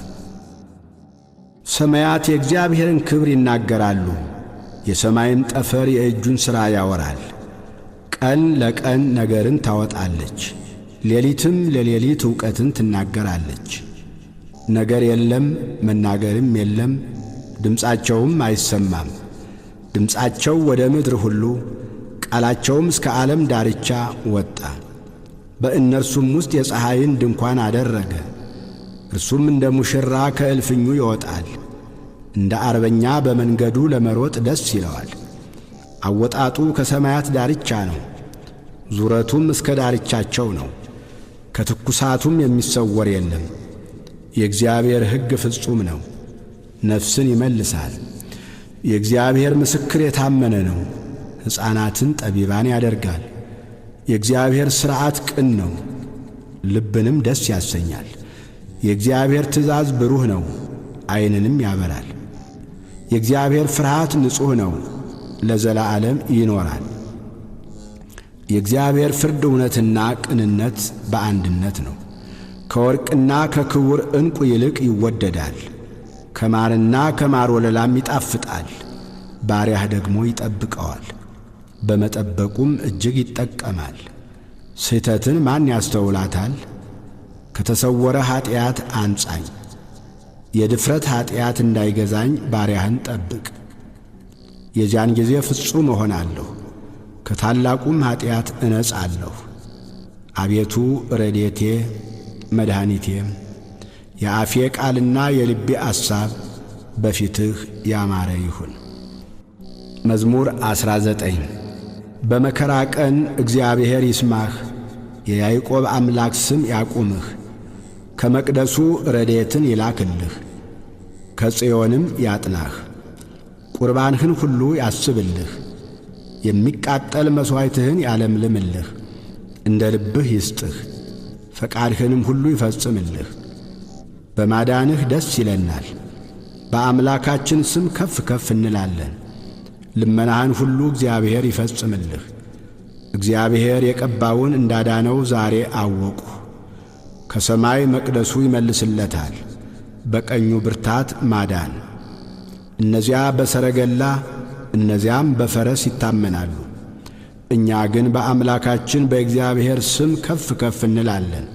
S2: ሰማያት የእግዚአብሔርን ክብር ይናገራሉ፣ የሰማይም ጠፈር የእጁን ሥራ ያወራል። ቀን ለቀን ነገርን ታወጣለች፣ ሌሊትም ለሌሊት ዕውቀትን ትናገራለች። ነገር የለም መናገርም የለም፣ ድምፃቸውም አይሰማም። ድምፃቸው ወደ ምድር ሁሉ ቃላቸውም እስከ ዓለም ዳርቻ ወጣ። በእነርሱም ውስጥ የፀሐይን ድንኳን አደረገ። እርሱም እንደ ሙሽራ ከእልፍኙ ይወጣል፣ እንደ አርበኛ በመንገዱ ለመሮጥ ደስ ይለዋል። አወጣጡ ከሰማያት ዳርቻ ነው፣ ዙረቱም እስከ ዳርቻቸው ነው። ከትኩሳቱም የሚሰወር የለም። የእግዚአብሔር ሕግ ፍጹም ነው፣ ነፍስን ይመልሳል። የእግዚአብሔር ምስክር የታመነ ነው፣ ሕፃናትን ጠቢባን ያደርጋል። የእግዚአብሔር ሥርዓት ቅን ነው፣ ልብንም ደስ ያሰኛል። የእግዚአብሔር ትእዛዝ ብሩህ ነው፣ ዐይንንም ያበራል። የእግዚአብሔር ፍርሃት ንጹሕ ነው፣ ለዘላለም ይኖራል። የእግዚአብሔር ፍርድ እውነትና ቅንነት በአንድነት ነው። ከወርቅና ከክቡር ዕንቁ ይልቅ ይወደዳል፣ ከማርና ከማር ወለላም ይጣፍጣል። ባሪያህ ደግሞ ይጠብቀዋል፣ በመጠበቁም እጅግ ይጠቀማል። ስሕተትን ማን ያስተውላታል? ከተሰወረ ኀጢአት አንጻኝ፣ የድፍረት ኀጢአት እንዳይገዛኝ ባሪያህን ጠብቅ። የዚያን ጊዜ ፍጹም እሆናለሁ፣ ከታላቁም ኀጢአት እነጻለሁ። አቤቱ ረድኤቴ መድኃኒቴም፣ የአፌ ቃልና የልቤ አሳብ በፊትህ ያማረ ይሁን። መዝሙር 19። በመከራ ቀን እግዚአብሔር ይስማህ፣ የያዕቆብ አምላክ ስም ያቁምህ። ከመቅደሱ ረድኤትን ይላክልህ፣ ከጽዮንም ያጥናህ። ቁርባንህን ሁሉ ያስብልህ፣ የሚቃጠል መሥዋዕትህን ያለምልምልህ። እንደ ልብህ ይስጥህ፣ ፈቃድህንም ሁሉ ይፈጽምልህ። በማዳንህ ደስ ይለናል፣ በአምላካችን ስም ከፍ ከፍ እንላለን። ልመናህን ሁሉ እግዚአብሔር ይፈጽምልህ። እግዚአብሔር የቀባውን እንዳዳነው ዛሬ አወቅሁ። ከሰማይ መቅደሱ ይመልስለታል፣ በቀኙ ብርታት ማዳን። እነዚያ በሰረገላ እነዚያም በፈረስ ይታመናሉ፣ እኛ ግን በአምላካችን በእግዚአብሔር ስም ከፍ ከፍ እንላለን።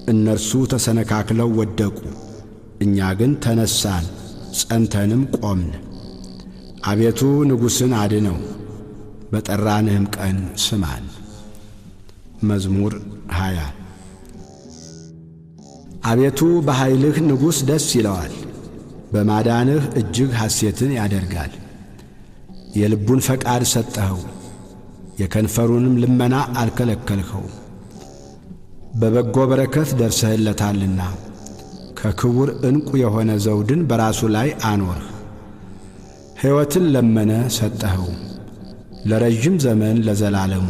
S2: እነርሱ ተሰነካክለው ወደቁ፣ እኛ ግን ተነሳን ጸንተንም ቆምን። አቤቱ ንጉሥን አድነው፣ በጠራንህም ቀን ስማን። መዝሙር 20። አቤቱ በኃይልህ ንጉሥ ደስ ይለዋል፣ በማዳንህ እጅግ ሐሴትን ያደርጋል። የልቡን ፈቃድ ሰጠኸው፣ የከንፈሩንም ልመና አልከለከልኸው። በበጎ በረከት ደርሰህለታልና ከክቡር ዕንቁ የሆነ ዘውድን በራሱ ላይ አኖርህ። ሕይወትን ለመነ ሰጠኸው፣ ለረዥም ዘመን ለዘላለሙ።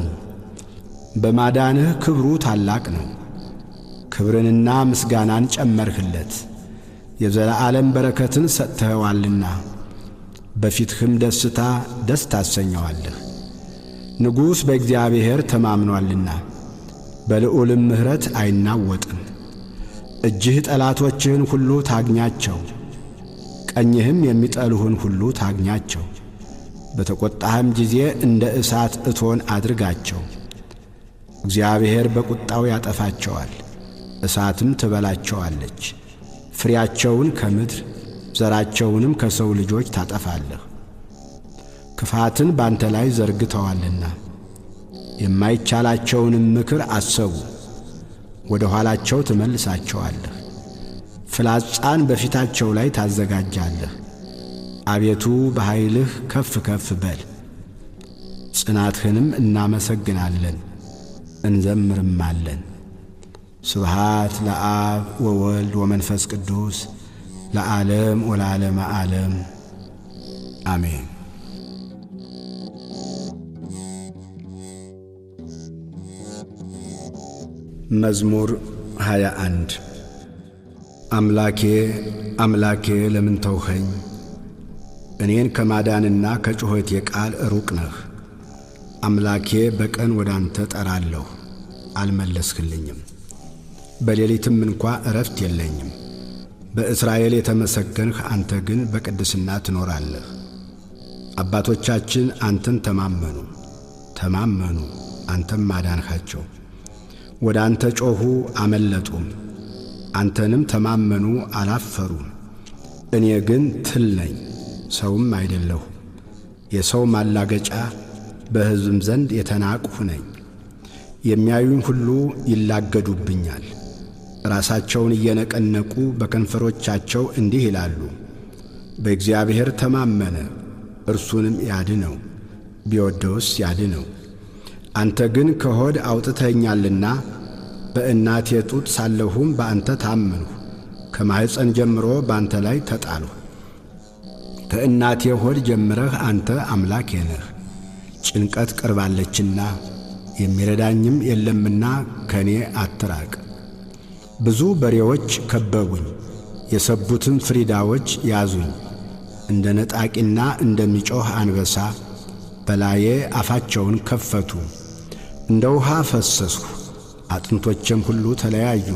S2: በማዳንህ ክብሩ ታላቅ ነው። ክብርንና ምስጋናን ጨመርህለት፣ የዘላለም በረከትን ሰጥተኸዋልና። በፊትህም ደስታ ደስ ታሰኘዋለህ። ንጉሥ በእግዚአብሔር ተማምኗልና በልዑልም ምሕረት አይናወጥም። እጅህ ጠላቶችህን ሁሉ ታግኛቸው፣ ቀኝህም የሚጠሉህን ሁሉ ታግኛቸው። በተቈጣህም ጊዜ እንደ እሳት እቶን አድርጋቸው። እግዚአብሔር በቁጣው ያጠፋቸዋል፣ እሳትም ትበላቸዋለች። ፍሬያቸውን ከምድር ዘራቸውንም ከሰው ልጆች ታጠፋለህ። ክፋትን ባንተ ላይ ዘርግተዋልና የማይቻላቸውንም ምክር አሰቡ። ወደ ኋላቸው ትመልሳቸዋለህ፣ ፍላጻን በፊታቸው ላይ ታዘጋጃለህ። አቤቱ በኃይልህ ከፍ ከፍ በል፣ ጽናትህንም እናመሰግናለን እንዘምርማለን። ስብሃት ለአብ ወወልድ ወመንፈስ ቅዱስ ለዓለም ወለዓለመ ዓለም አሜን። መዝሙር 21። አምላኬ አምላኬ ለምን ተውኸኝ? እኔን ከማዳንና ከጩኸቴ ቃል ሩቅ ነህ። አምላኬ በቀን ወደ አንተ ጠራለሁ፣ አልመለስህልኝም። በሌሊትም እንኳ ዕረፍት የለኝም። በእስራኤል የተመሰገንህ አንተ ግን በቅድስና ትኖራለህ። አባቶቻችን አንተን ተማመኑ ተማመኑ፣ አንተም አዳንሃቸው። ወደ አንተ ጮኹ አመለጡም፣ አንተንም ተማመኑ አላፈሩም። እኔ ግን ትል ነኝ፣ ሰውም አይደለሁ፣ የሰው ማላገጫ፣ በሕዝብም ዘንድ የተናቅሁ ነኝ። የሚያዩኝ ሁሉ ይላገዱብኛል፣ ራሳቸውን እየነቀነቁ በከንፈሮቻቸው እንዲህ ይላሉ፣ በእግዚአብሔር ተማመነ፣ እርሱንም ያድነው፣ ቢወደውስ ያድነው። አንተ ግን ከሆድ አውጥተኸኛልና በእናቴ ጡት ሳለሁም በአንተ ታመንሁ። ከማኅፀን ጀምሮ በአንተ ላይ ተጣልሁ። ከእናቴ ሆድ ጀምረህ አንተ አምላኬ ነህ። ጭንቀት ቀርባለችና የሚረዳኝም የለምና ከእኔ አትራቅ። ብዙ በሬዎች ከበቡኝ፣ የሰቡትም ፍሪዳዎች ያዙኝ። እንደ ነጣቂና እንደሚጮኽ አንበሳ በላዬ አፋቸውን ከፈቱ። እንደ ውሃ ፈሰስሁ፣ አጥንቶቼም ሁሉ ተለያዩ።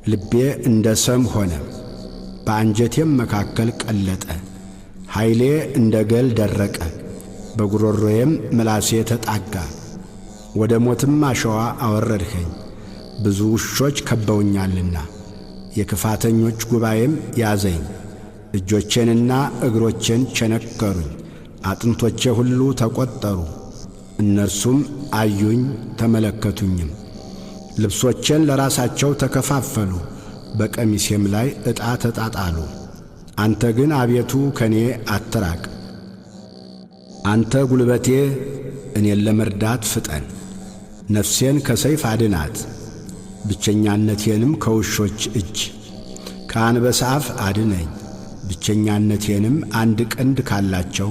S2: ልቤ እንደ ሰም ሆነ፣ በአንጀቴም መካከል ቀለጠ። ኃይሌ እንደ ገል ደረቀ፣ በጉሮሮዬም ምላሴ ተጣጋ። ወደ ሞትም አሸዋ አወረድኸኝ፣ ብዙ ውሾች ከበውኛልና፣ የክፋተኞች ጉባኤም ያዘኝ። እጆቼንና እግሮቼን ቸነከሩኝ፣ አጥንቶቼ ሁሉ ተቈጠሩ። እነርሱም አዩኝ ተመለከቱኝም። ልብሶቼን ለራሳቸው ተከፋፈሉ፣ በቀሚሴም ላይ ዕጣ ተጣጣሉ። አንተ ግን አቤቱ ከኔ አትራቅ። አንተ ጉልበቴ፣ እኔን ለመርዳት ፍጠን። ነፍሴን ከሰይፍ አድናት፣ ብቸኛነቴንም ከውሾች እጅ። ከአንበሳ አፍ አድነኝ፣ ብቸኛነቴንም አንድ ቀንድ ካላቸው።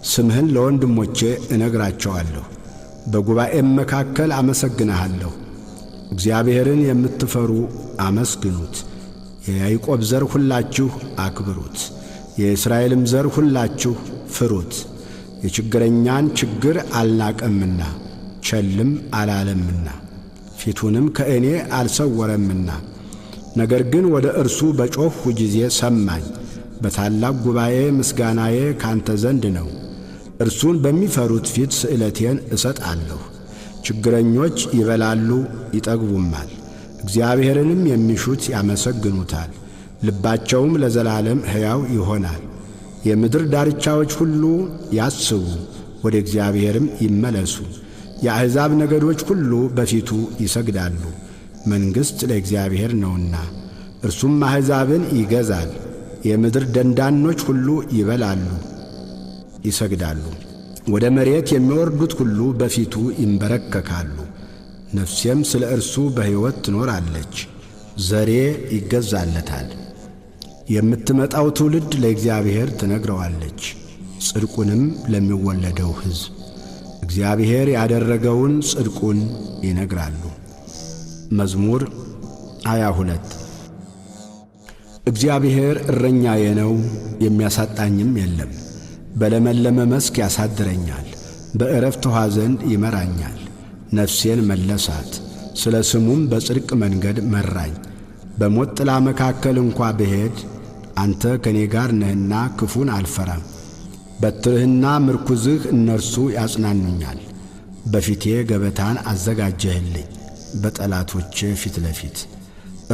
S2: ስምህን ለወንድሞቼ እነግራቸዋለሁ፣ በጉባኤም መካከል አመሰግንሃለሁ። እግዚአብሔርን የምትፈሩ አመስግኑት። የያዕቆብ ዘር ሁላችሁ አክብሩት፣ የእስራኤልም ዘር ሁላችሁ ፍሩት። የችግረኛን ችግር አልናቀምና ቸልም አላለምና ፊቱንም ከእኔ አልሰወረምና። ነገር ግን ወደ እርሱ በጮኽሁ ጊዜ ሰማኝ። በታላቅ ጉባኤ ምስጋናዬ ካንተ ዘንድ ነው። እርሱን በሚፈሩት ፊት ስእለቴን እሰጣለሁ። ችግረኞች ይበላሉ ይጠግቡማል፣ እግዚአብሔርንም የሚሹት ያመሰግኑታል። ልባቸውም ለዘላለም ሕያው ይሆናል። የምድር ዳርቻዎች ሁሉ ያስቡ፣ ወደ እግዚአብሔርም ይመለሱ። የአሕዛብ ነገዶች ሁሉ በፊቱ ይሰግዳሉ። መንግሥት ለእግዚአብሔር ነውና እርሱም አሕዛብን ይገዛል። የምድር ደንዳኖች ሁሉ ይበላሉ፣ ይሰግዳሉ። ወደ መሬት የሚወርዱት ሁሉ በፊቱ ይንበረከካሉ። ነፍሴም ስለ እርሱ በሕይወት ትኖራለች፣ ዘሬ ይገዛለታል። የምትመጣው ትውልድ ለእግዚአብሔር ትነግረዋለች፣ ጽድቁንም ለሚወለደው ሕዝብ። እግዚአብሔር ያደረገውን ጽድቁን ይነግራሉ። መዝሙር 22። እግዚአብሔር እረኛዬ ነው፣ የሚያሳጣኝም የለም። በለመለመ መስክ ያሳድረኛል፣ በዕረፍት ውኃ ዘንድ ይመራኛል። ነፍሴን መለሳት፣ ስለ ስሙም በጽድቅ መንገድ መራኝ። በሞት ጥላ መካከል እንኳ ብሄድ አንተ ከእኔ ጋር ነህና ክፉን አልፈራም። በትርህና ምርኩዝህ እነርሱ ያጽናኑኛል። በፊቴ ገበታን አዘጋጀህልኝ በጠላቶቼ ፊት ለፊት።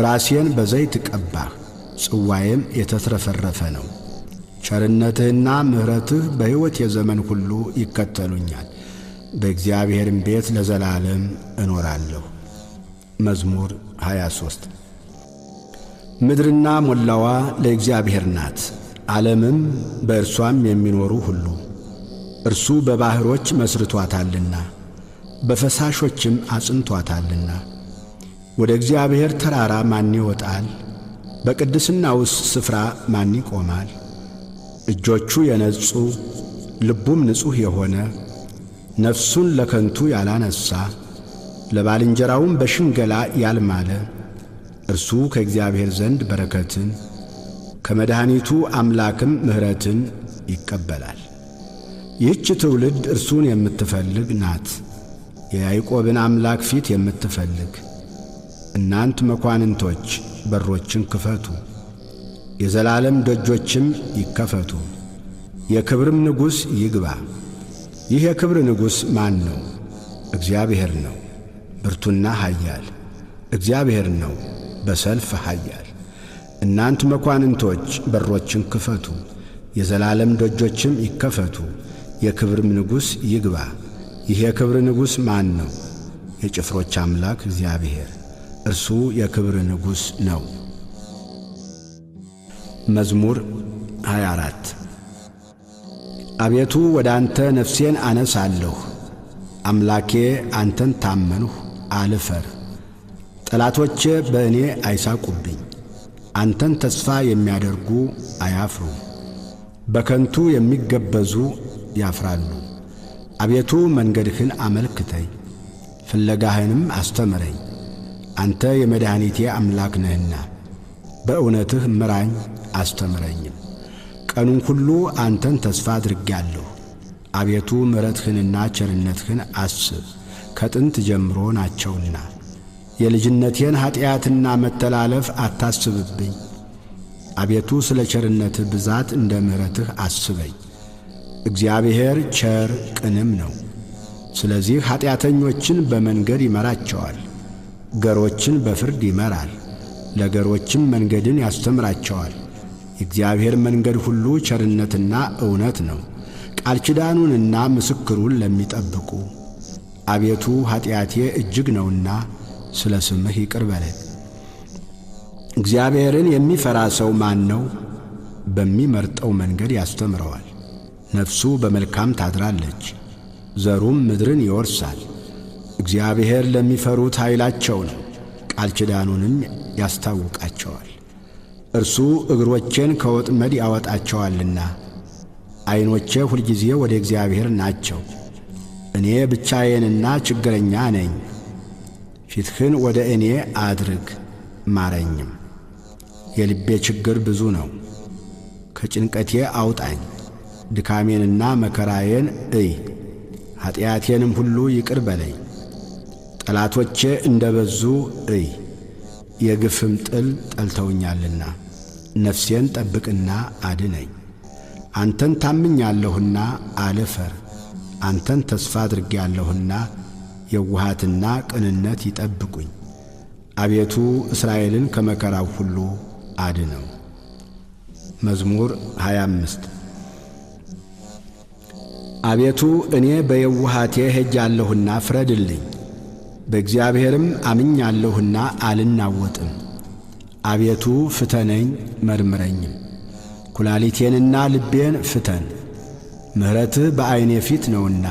S2: ራሴን በዘይት ቀባህ፣ ጽዋዬም የተትረፈረፈ ነው። ቸርነትህና ምሕረትህ በሕይወቴ ዘመን ሁሉ ይከተሉኛል፣ በእግዚአብሔርም ቤት ለዘላለም እኖራለሁ። መዝሙር 23። ምድርና ሞላዋ ለእግዚአብሔር ናት፣ ዓለምም በእርሷም የሚኖሩ ሁሉ። እርሱ በባሕሮች መስርቶአታልና በፈሳሾችም አጽንቶአታልና። ወደ እግዚአብሔር ተራራ ማን ይወጣል? በቅድስናውስ ስፍራ ማን ይቆማል? እጆቹ የነጹ ልቡም ንጹሕ የሆነ፣ ነፍሱን ለከንቱ ያላነሣ፣ ለባልንጀራውም በሽንገላ ያልማለ፣ እርሱ ከእግዚአብሔር ዘንድ በረከትን ከመድኃኒቱ አምላክም ምሕረትን ይቀበላል። ይህች ትውልድ እርሱን የምትፈልግ ናት፣ የያዕቆብን አምላክ ፊት የምትፈልግ። እናንት መኳንንቶች በሮችን ክፈቱ፣ የዘላለም ደጆችም ይከፈቱ፣ የክብርም ንጉሥ ይግባ። ይህ የክብር ንጉሥ ማን ነው? እግዚአብሔር ነው፣ ብርቱና ኃያል። እግዚአብሔር ነው፣ በሰልፍ ኃያል። እናንት መኳንንቶች በሮችን ክፈቱ፣ የዘላለም ደጆችም ይከፈቱ፣ የክብርም ንጉሥ ይግባ። ይህ የክብር ንጉሥ ማን ነው? የጭፍሮች አምላክ እግዚአብሔር፣ እርሱ የክብር ንጉሥ ነው። መዝሙር 24። አቤቱ ወደ አንተ ነፍሴን አነሳለሁ። አምላኬ አንተን ታመንሁ፣ አልፈር። ጠላቶቼ በእኔ አይሳቁብኝ። አንተን ተስፋ የሚያደርጉ አያፍሩ፣ በከንቱ የሚገበዙ ያፍራሉ። አቤቱ መንገድህን አመልክተኝ፣ ፍለጋህንም አስተምረኝ። አንተ የመድኃኒቴ አምላክ ነህና በእውነትህ ምራኝ አስተምረኝም። ቀኑን ሁሉ አንተን ተስፋ አድርጌአለሁ። አቤቱ ምሕረትህንና ቸርነትህን አስብ፣ ከጥንት ጀምሮ ናቸውና። የልጅነቴን ኀጢአትና መተላለፍ አታስብብኝ። አቤቱ ስለ ቸርነትህ ብዛት እንደ ምሕረትህ አስበኝ። እግዚአብሔር ቸር ቅንም ነው። ስለዚህ ኀጢአተኞችን በመንገድ ይመራቸዋል፣ ገሮችን በፍርድ ይመራል፣ ለገሮችም መንገድን ያስተምራቸዋል። የእግዚአብሔር መንገድ ሁሉ ቸርነትና እውነት ነው፣ ቃል ኪዳኑንና ምስክሩን ለሚጠብቁ። አቤቱ ኀጢአቴ እጅግ ነውና ስለ ስምህ ይቅር በለኝ። እግዚአብሔርን የሚፈራ ሰው ማን ነው? በሚመርጠው መንገድ ያስተምረዋል። ነፍሱ በመልካም ታድራለች፣ ዘሩም ምድርን ይወርሳል። እግዚአብሔር ለሚፈሩት ኃይላቸው ነው፣ ቃል ኪዳኑንም ያስታውቃቸዋል። እርሱ እግሮቼን ከወጥመድ ያወጣቸዋልና፣ ዐይኖቼ ሁልጊዜ ወደ እግዚአብሔር ናቸው። እኔ ብቻዬንና ችግረኛ ነኝ። ፊትህን ወደ እኔ አድርግ ማረኝም። የልቤ ችግር ብዙ ነው። ከጭንቀቴ አውጣኝ። ድካሜንና መከራዬን እይ፣ ኀጢአቴንም ሁሉ ይቅር በለኝ። ጠላቶቼ እንደ በዙ እይ፣ የግፍም ጥል ጠልተውኛልና። ነፍሴን ጠብቅና አድነኝ። አንተን ታምኛለሁና አልፈር። አንተን ተስፋ አድርጌአለሁና የውሃትና ቅንነት ይጠብቁኝ። አቤቱ እስራኤልን ከመከራው ሁሉ አድነው። መዝሙር 25። አቤቱ እኔ በየውሃቴ ሄጃለሁና ፍረድልኝ፣ በእግዚአብሔርም አምኛለሁና አልናወጥም። አቤቱ ፍተነኝ መርምረኝም፣ ኩላሊቴንና ልቤን ፍተን። ምሕረትህ በዐይኔ ፊት ነውና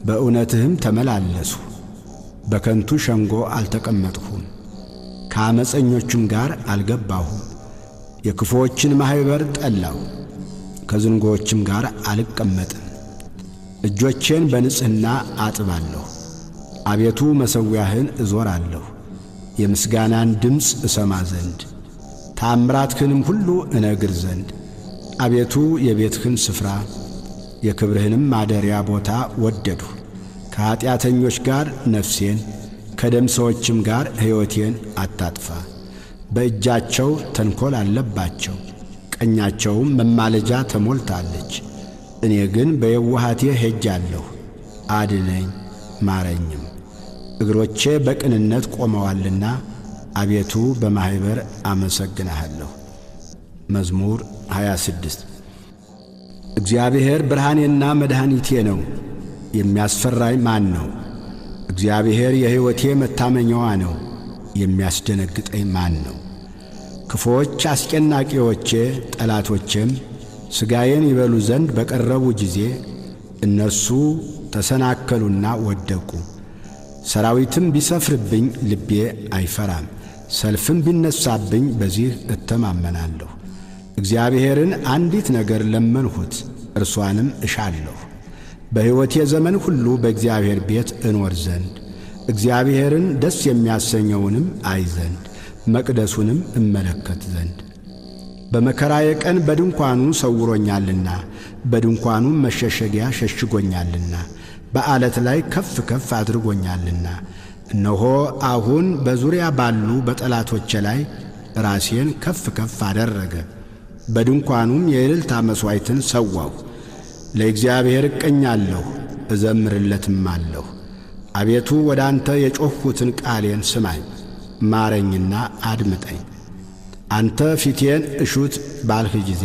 S2: በእውነትህም ተመላለሱ። በከንቱ ሸንጎ አልተቀመጥሁም፣ ከዓመፀኞችም ጋር አልገባሁም። የክፉዎችን ማኅበር ጠላሁ፣ ከዝንጎዎችም ጋር አልቀመጥም። እጆቼን በንጽሕና አጥባለሁ። አቤቱ መሠዊያህን እዞራለሁ፣ የምስጋናን ድምፅ እሰማ ዘንድ ተአምራትህንም ሁሉ እነግር ዘንድ። አቤቱ የቤትህን ስፍራ የክብርህንም ማደሪያ ቦታ ወደድሁ። ከኀጢአተኞች ጋር ነፍሴን ከደም ሰዎችም ጋር ሕይወቴን አታጥፋ። በእጃቸው ተንኰል አለባቸው፣ ቀኛቸውም መማለጃ ተሞልታለች። እኔ ግን በየውሃቴ ሄጃለሁ፣ አድነኝ ማረኝም። እግሮቼ በቅንነት ቆመዋልና አቤቱ በማኅበር አመሰግንሃለሁ። መዝሙር 26። እግዚአብሔር ብርሃኔና መድኃኒቴ ነው፣ የሚያስፈራኝ ማን ነው? እግዚአብሔር የሕይወቴ መታመኛዋ ነው፣ የሚያስደነግጠኝ ማን ነው? ክፉዎች አስጨናቂዎቼ ጠላቶቼም ሥጋዬን ይበሉ ዘንድ በቀረቡ ጊዜ እነርሱ ተሰናከሉና ወደቁ። ሰራዊትም ቢሰፍርብኝ ልቤ አይፈራም፣ ሰልፍም ቢነሣብኝ በዚህ እተማመናለሁ። እግዚአብሔርን አንዲት ነገር ለመንሁት፣ እርሷንም እሻለሁ፣ በሕይወቴ ዘመን ሁሉ በእግዚአብሔር ቤት እኖር ዘንድ እግዚአብሔርን ደስ የሚያሰኘውንም አይ ዘንድ መቅደሱንም እመለከት ዘንድ። በመከራዬ ቀን በድንኳኑ ሰውሮኛልና በድንኳኑም መሸሸጊያ ሸሽጎኛልና በዓለት ላይ ከፍ ከፍ አድርጎኛልና። እነሆ አሁን በዙሪያ ባሉ በጠላቶቼ ላይ ራሴን ከፍ ከፍ አደረገ። በድንኳኑም የእልልታ መሥዋዕትን ሰዋሁ። ለእግዚአብሔር እቀኛለሁ እዘምርለትም አለሁ። አቤቱ ወደ አንተ የጮኽሁትን ቃሌን ስማኝ፣ ማረኝና አድምጠኝ። አንተ ፊቴን እሹት ባልህ ጊዜ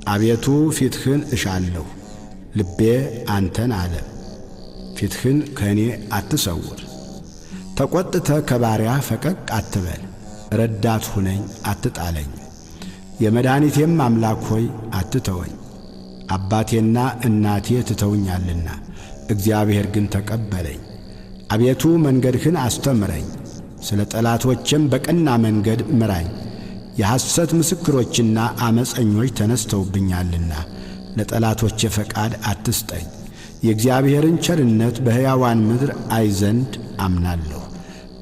S2: አቤቱ ፊትህን እሻለሁ። ልቤ አንተን አለ፣ ፊትህን ከእኔ አትሰውር። ተቈጥተህ ከባሪያህ ፈቀቅ አትበል፣ ረዳት ሁነኝ አትጣለኝ። የመድኃኒቴም አምላክ ሆይ አትተወኝ። አባቴና እናቴ ትተውኛልና እግዚአብሔር ግን ተቀበለኝ። አቤቱ መንገድህን አስተምረኝ፣ ስለ ጠላቶቼም በቀና መንገድ ምራኝ። የሐሰት ምስክሮችና ዓመፀኞች ተነስተውብኛልና ለጠላቶቼ ፈቃድ አትስጠኝ። የእግዚአብሔርን ቸርነት በሕያዋን ምድር አይ ዘንድ አምናለሁ።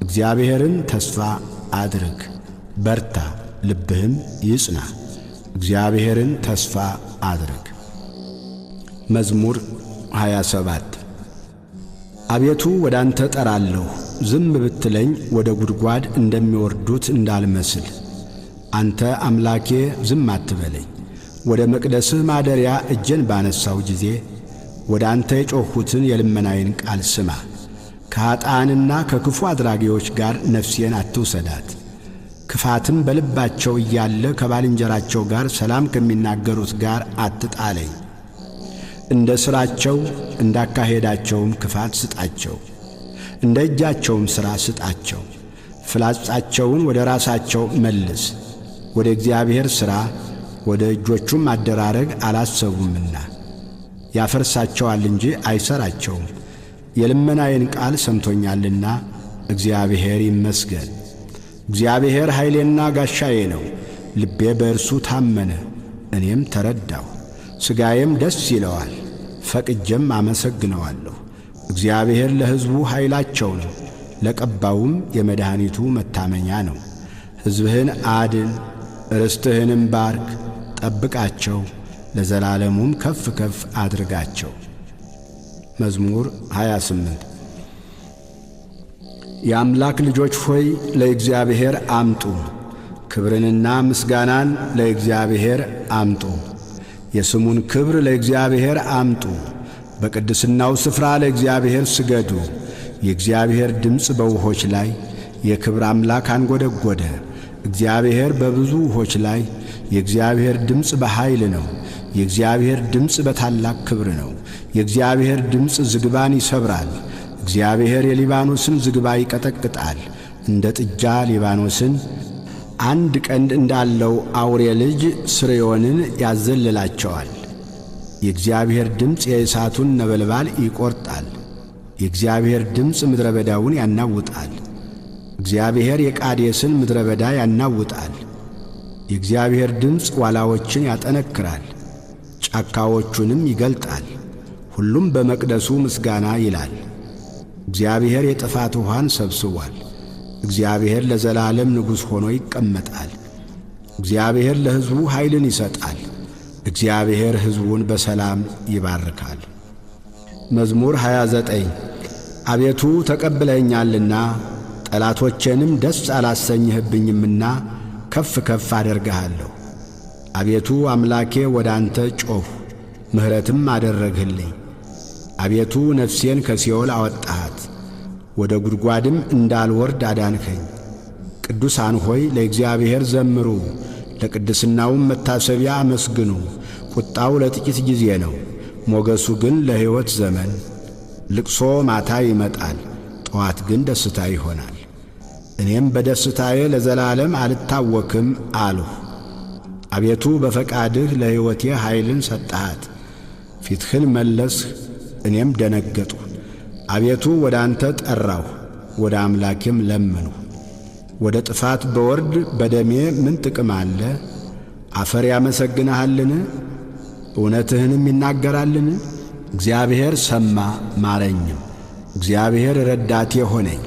S2: እግዚአብሔርን ተስፋ አድርግ፣ በርታ፣ ልብህም ይጽና። እግዚአብሔርን ተስፋ አድርግ። መዝሙር 27። አቤቱ ወደ አንተ ጠራለሁ፣ ዝም ብትለኝ ወደ ጉድጓድ እንደሚወርዱት እንዳልመስል። አንተ አምላኬ ዝም አትበለኝ። ወደ መቅደስህ ማደሪያ እጄን ባነሳው ጊዜ ወደ አንተ የጮኽሁትን የልመናዬን ቃል ስማ። ከኀጥኣንና ከክፉ አድራጊዎች ጋር ነፍሴን አትውሰዳት። ክፋትም በልባቸው እያለ ከባልንጀራቸው ጋር ሰላም ከሚናገሩት ጋር አትጣለኝ። እንደ ሥራቸው እንዳካሄዳቸውም ክፋት ስጣቸው፣ እንደ እጃቸውም ሥራ ስጣቸው። ፍላጻቸውን ወደ ራሳቸው መልስ፣ ወደ እግዚአብሔር ሥራ ወደ እጆቹም አደራረግ አላሰቡምና። ያፈርሳቸዋል እንጂ አይሠራቸውም። የልመናዬን ቃል ሰምቶኛልና እግዚአብሔር ይመስገን። እግዚአብሔር ኃይሌና ጋሻዬ ነው። ልቤ በእርሱ ታመነ፣ እኔም ተረዳሁ። ሥጋዬም ደስ ይለዋል፣ ፈቅጄም አመሰግነዋለሁ። እግዚአብሔር ለሕዝቡ ኃይላቸው ነው፣ ለቀባውም የመድኃኒቱ መታመኛ ነው። ሕዝብህን አድን፣ ርስትህንም ባርክ፣ ጠብቃቸው፣ ለዘላለሙም ከፍ ከፍ አድርጋቸው። መዝሙር 28። የአምላክ ልጆች ሆይ ለእግዚአብሔር አምጡ፣ ክብርንና ምስጋናን ለእግዚአብሔር አምጡ። የስሙን ክብር ለእግዚአብሔር አምጡ። በቅድስናው ስፍራ ለእግዚአብሔር ስገዱ። የእግዚአብሔር ድምፅ በውሆች ላይ የክብር አምላክ አንጐደጐደ። እግዚአብሔር በብዙ ውሆች ላይ የእግዚአብሔር ድምፅ በኃይል ነው። የእግዚአብሔር ድምፅ በታላቅ ክብር ነው። የእግዚአብሔር ድምፅ ዝግባን ይሰብራል። እግዚአብሔር የሊባኖስን ዝግባ ይቀጠቅጣል፣ እንደ ጥጃ ሊባኖስን አንድ ቀንድ እንዳለው አውሬ ልጅ ስርዮንን ያዘልላቸዋል። የእግዚአብሔር ድምፅ የእሳቱን ነበልባል ይቈርጣል። የእግዚአብሔር ድምፅ ምድረ በዳውን ያናውጣል። እግዚአብሔር የቃዴስን ምድረ በዳ ያናውጣል። የእግዚአብሔር ድምፅ ዋላዎችን ያጠነክራል፣ ጫካዎቹንም ይገልጣል። ሁሉም በመቅደሱ ምስጋና ይላል። እግዚአብሔር የጥፋት ውኃን ሰብስቧል። እግዚአብሔር ለዘላለም ንጉሥ ሆኖ ይቀመጣል። እግዚአብሔር ለሕዝቡ ኃይልን ይሰጣል። እግዚአብሔር ሕዝቡን በሰላም ይባርካል። መዝሙር 29። አቤቱ ተቀብለኸኛልና ጠላቶቼንም ደስ አላሰኝህብኝምና ከፍ ከፍ አደርግሃለሁ። አቤቱ አምላኬ ወደ አንተ ጮኽሁ፣ ምሕረትም አደረግህልኝ። አቤቱ ነፍሴን ከሲኦል አወጣሃት፣ ወደ ጉድጓድም እንዳልወርድ አዳንኸኝ። ቅዱሳን ሆይ ለእግዚአብሔር ዘምሩ፣ ለቅድስናውም መታሰቢያ አመስግኑ። ቁጣው ለጥቂት ጊዜ ነው፣ ሞገሱ ግን ለሕይወት ዘመን። ልቅሶ ማታ ይመጣል፣ ጠዋት ግን ደስታ ይሆናል። እኔም በደስታዬ ለዘላለም አልታወክም አልሁ። አቤቱ በፈቃድህ ለሕይወቴ ኃይልን ሰጠሃት። ፊትህን መለስህ፣ እኔም ደነገጥሁ። አቤቱ ወደ አንተ ጠራሁ፣ ወደ አምላኬም ለመንሁ። ወደ ጥፋት በወርድ በደሜ ምን ጥቅም አለ? አፈር ያመሰግንሃልን? እውነትህንም ይናገራልን? እግዚአብሔር ሰማ ማረኝም። እግዚአብሔር ረዳቴ ሆነኝ።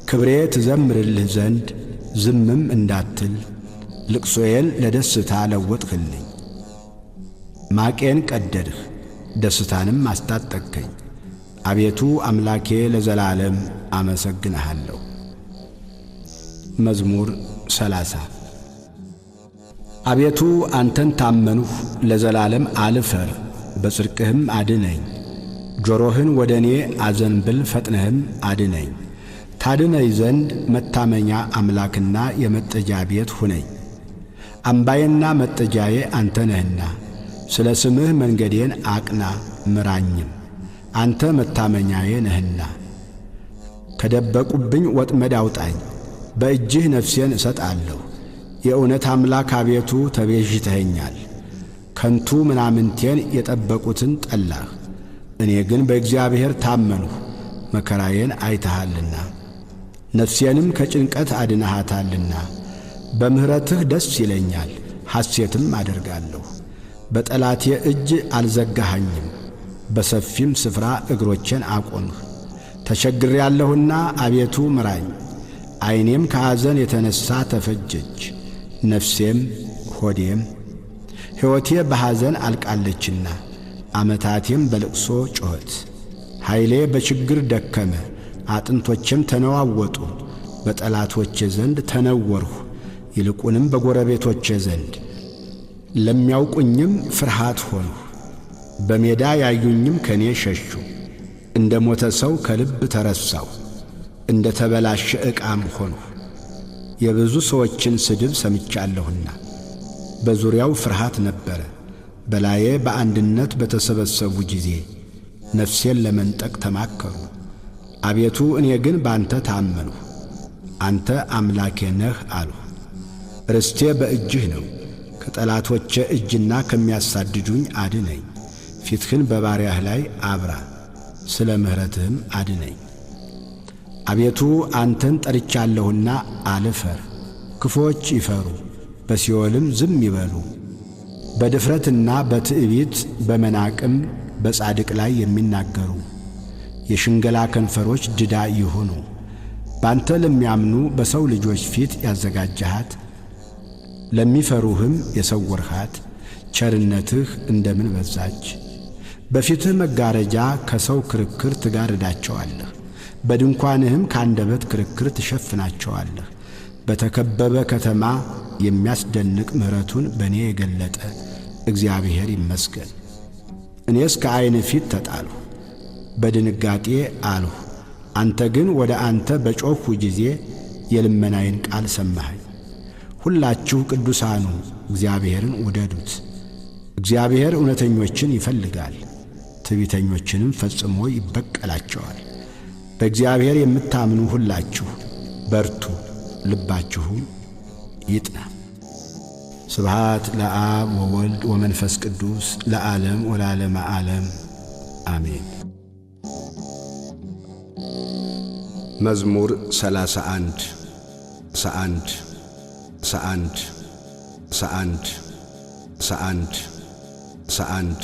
S2: ክብሬ ትዘምርልህ ዘንድ ዝምም እንዳትል ልቅሶዬን ለደስታ ለወጥህልኝ። ማቄን ቀደድህ፣ ደስታንም አስታጠቅከኝ። አቤቱ አምላኬ ለዘላለም አመሰግንሃለሁ። መዝሙር 30። አቤቱ አንተን ታመንሁ፣ ለዘላለም አልፈር፣ በጽድቅህም አድነኝ። ጆሮህን ወደ እኔ አዘንብል፣ ፈጥነህም አድነኝ። ታድነኝ ዘንድ መታመኛ አምላክና የመጠጃ ቤት ሁነኝ። አምባዬና መጠጃዬ አንተ ነህና፣ ስለ ስምህ መንገዴን አቅና ምራኝም፣ አንተ መታመኛዬ ነህና። ከደበቁብኝ ወጥመድ አውጣኝ፣ በእጅህ ነፍሴን እሰጣለሁ። የእውነት አምላክ አቤቱ ተቤዥተኸኛል። ከንቱ ምናምንቴን የጠበቁትን ጠላህ። እኔ ግን በእግዚአብሔር ታመንሁ፣ መከራዬን አይተሃልና፣ ነፍሴንም ከጭንቀት አድነሃታልና። በምሕረትህ ደስ ይለኛል፣ ሐሴትም አደርጋለሁ። በጠላቴ እጅ አልዘጋኸኝም፣ በሰፊም ስፍራ እግሮቼን አቆምህ። ተቸግሬአለሁና አቤቱ ምራኝ። ዐይኔም ከሐዘን የተነሣ ተፈጀች፣ ነፍሴም ሆዴም። ሕይወቴ በሐዘን አልቃለችና ዓመታቴም በልቅሶ ጮኸት። ኃይሌ በችግር ደከመ፣ አጥንቶቼም ተነዋወጡ። በጠላቶቼ ዘንድ ተነወርሁ፣ ይልቁንም በጎረቤቶቼ ዘንድ። ለሚያውቁኝም ፍርሃት ሆንሁ። በሜዳ ያዩኝም ከኔ ሸሹ። እንደ ሞተ ሰው ከልብ ተረሳሁ፣ እንደ ተበላሸ ዕቃም ሆንሁ። የብዙ ሰዎችን ስድብ ሰምቻለሁና በዙሪያው ፍርሃት ነበረ። በላዬ በአንድነት በተሰበሰቡ ጊዜ ነፍሴን ለመንጠቅ ተማከሩ። አቤቱ እኔ ግን ባንተ ታመንሁ፣ አንተ አምላኬ ነህ አልሁ። ርስቴ በእጅህ ነው፣ ከጠላቶቼ እጅና ከሚያሳድዱኝ አድነኝ። ፊትህን በባሪያህ ላይ አብራ፣ ስለ ምሕረትህም አድነኝ። አቤቱ አንተን ጠርቻለሁና አልፈር። ክፉዎች ይፈሩ፣ በሲኦልም ዝም ይበሉ። በድፍረትና በትዕቢት በመናቅም በጻድቅ ላይ የሚናገሩ የሽንገላ ከንፈሮች ድዳ ይሁኑ። ባንተ ለሚያምኑ በሰው ልጆች ፊት ያዘጋጀሃት ለሚፈሩህም የሰወርሃት ቸርነትህ እንደምን በዛች! በፊትህ መጋረጃ ከሰው ክርክር ትጋርዳቸዋለህ፣ በድንኳንህም ከአንደበት ክርክር ትሸፍናቸዋለህ። በተከበበ ከተማ የሚያስደንቅ ምሕረቱን በእኔ የገለጠ እግዚአብሔር ይመስገን። እኔስ ከዐይን ፊት ተጣልሁ፣ በድንጋጤ አልሁ። አንተ ግን ወደ አንተ በጮኽሁ ጊዜ የልመናዬን ቃል ሰማኸኝ። ሁላችሁ ቅዱሳኑ እግዚአብሔርን ውደዱት። እግዚአብሔር እውነተኞችን ይፈልጋል፣ ትዕቢተኞችንም ፈጽሞ ይበቀላቸዋል። በእግዚአብሔር የምታምኑ ሁላችሁ በርቱ፣ ልባችሁም ይጥና። ስብሃት ለአብ ወወልድ ወመንፈስ ቅዱስ ለዓለም ወለዓለመ ዓለም አሜን። መዝሙር 31 ሰአንድ ሰአንድ ሰአንድ ሰአንድ ሰአንድ።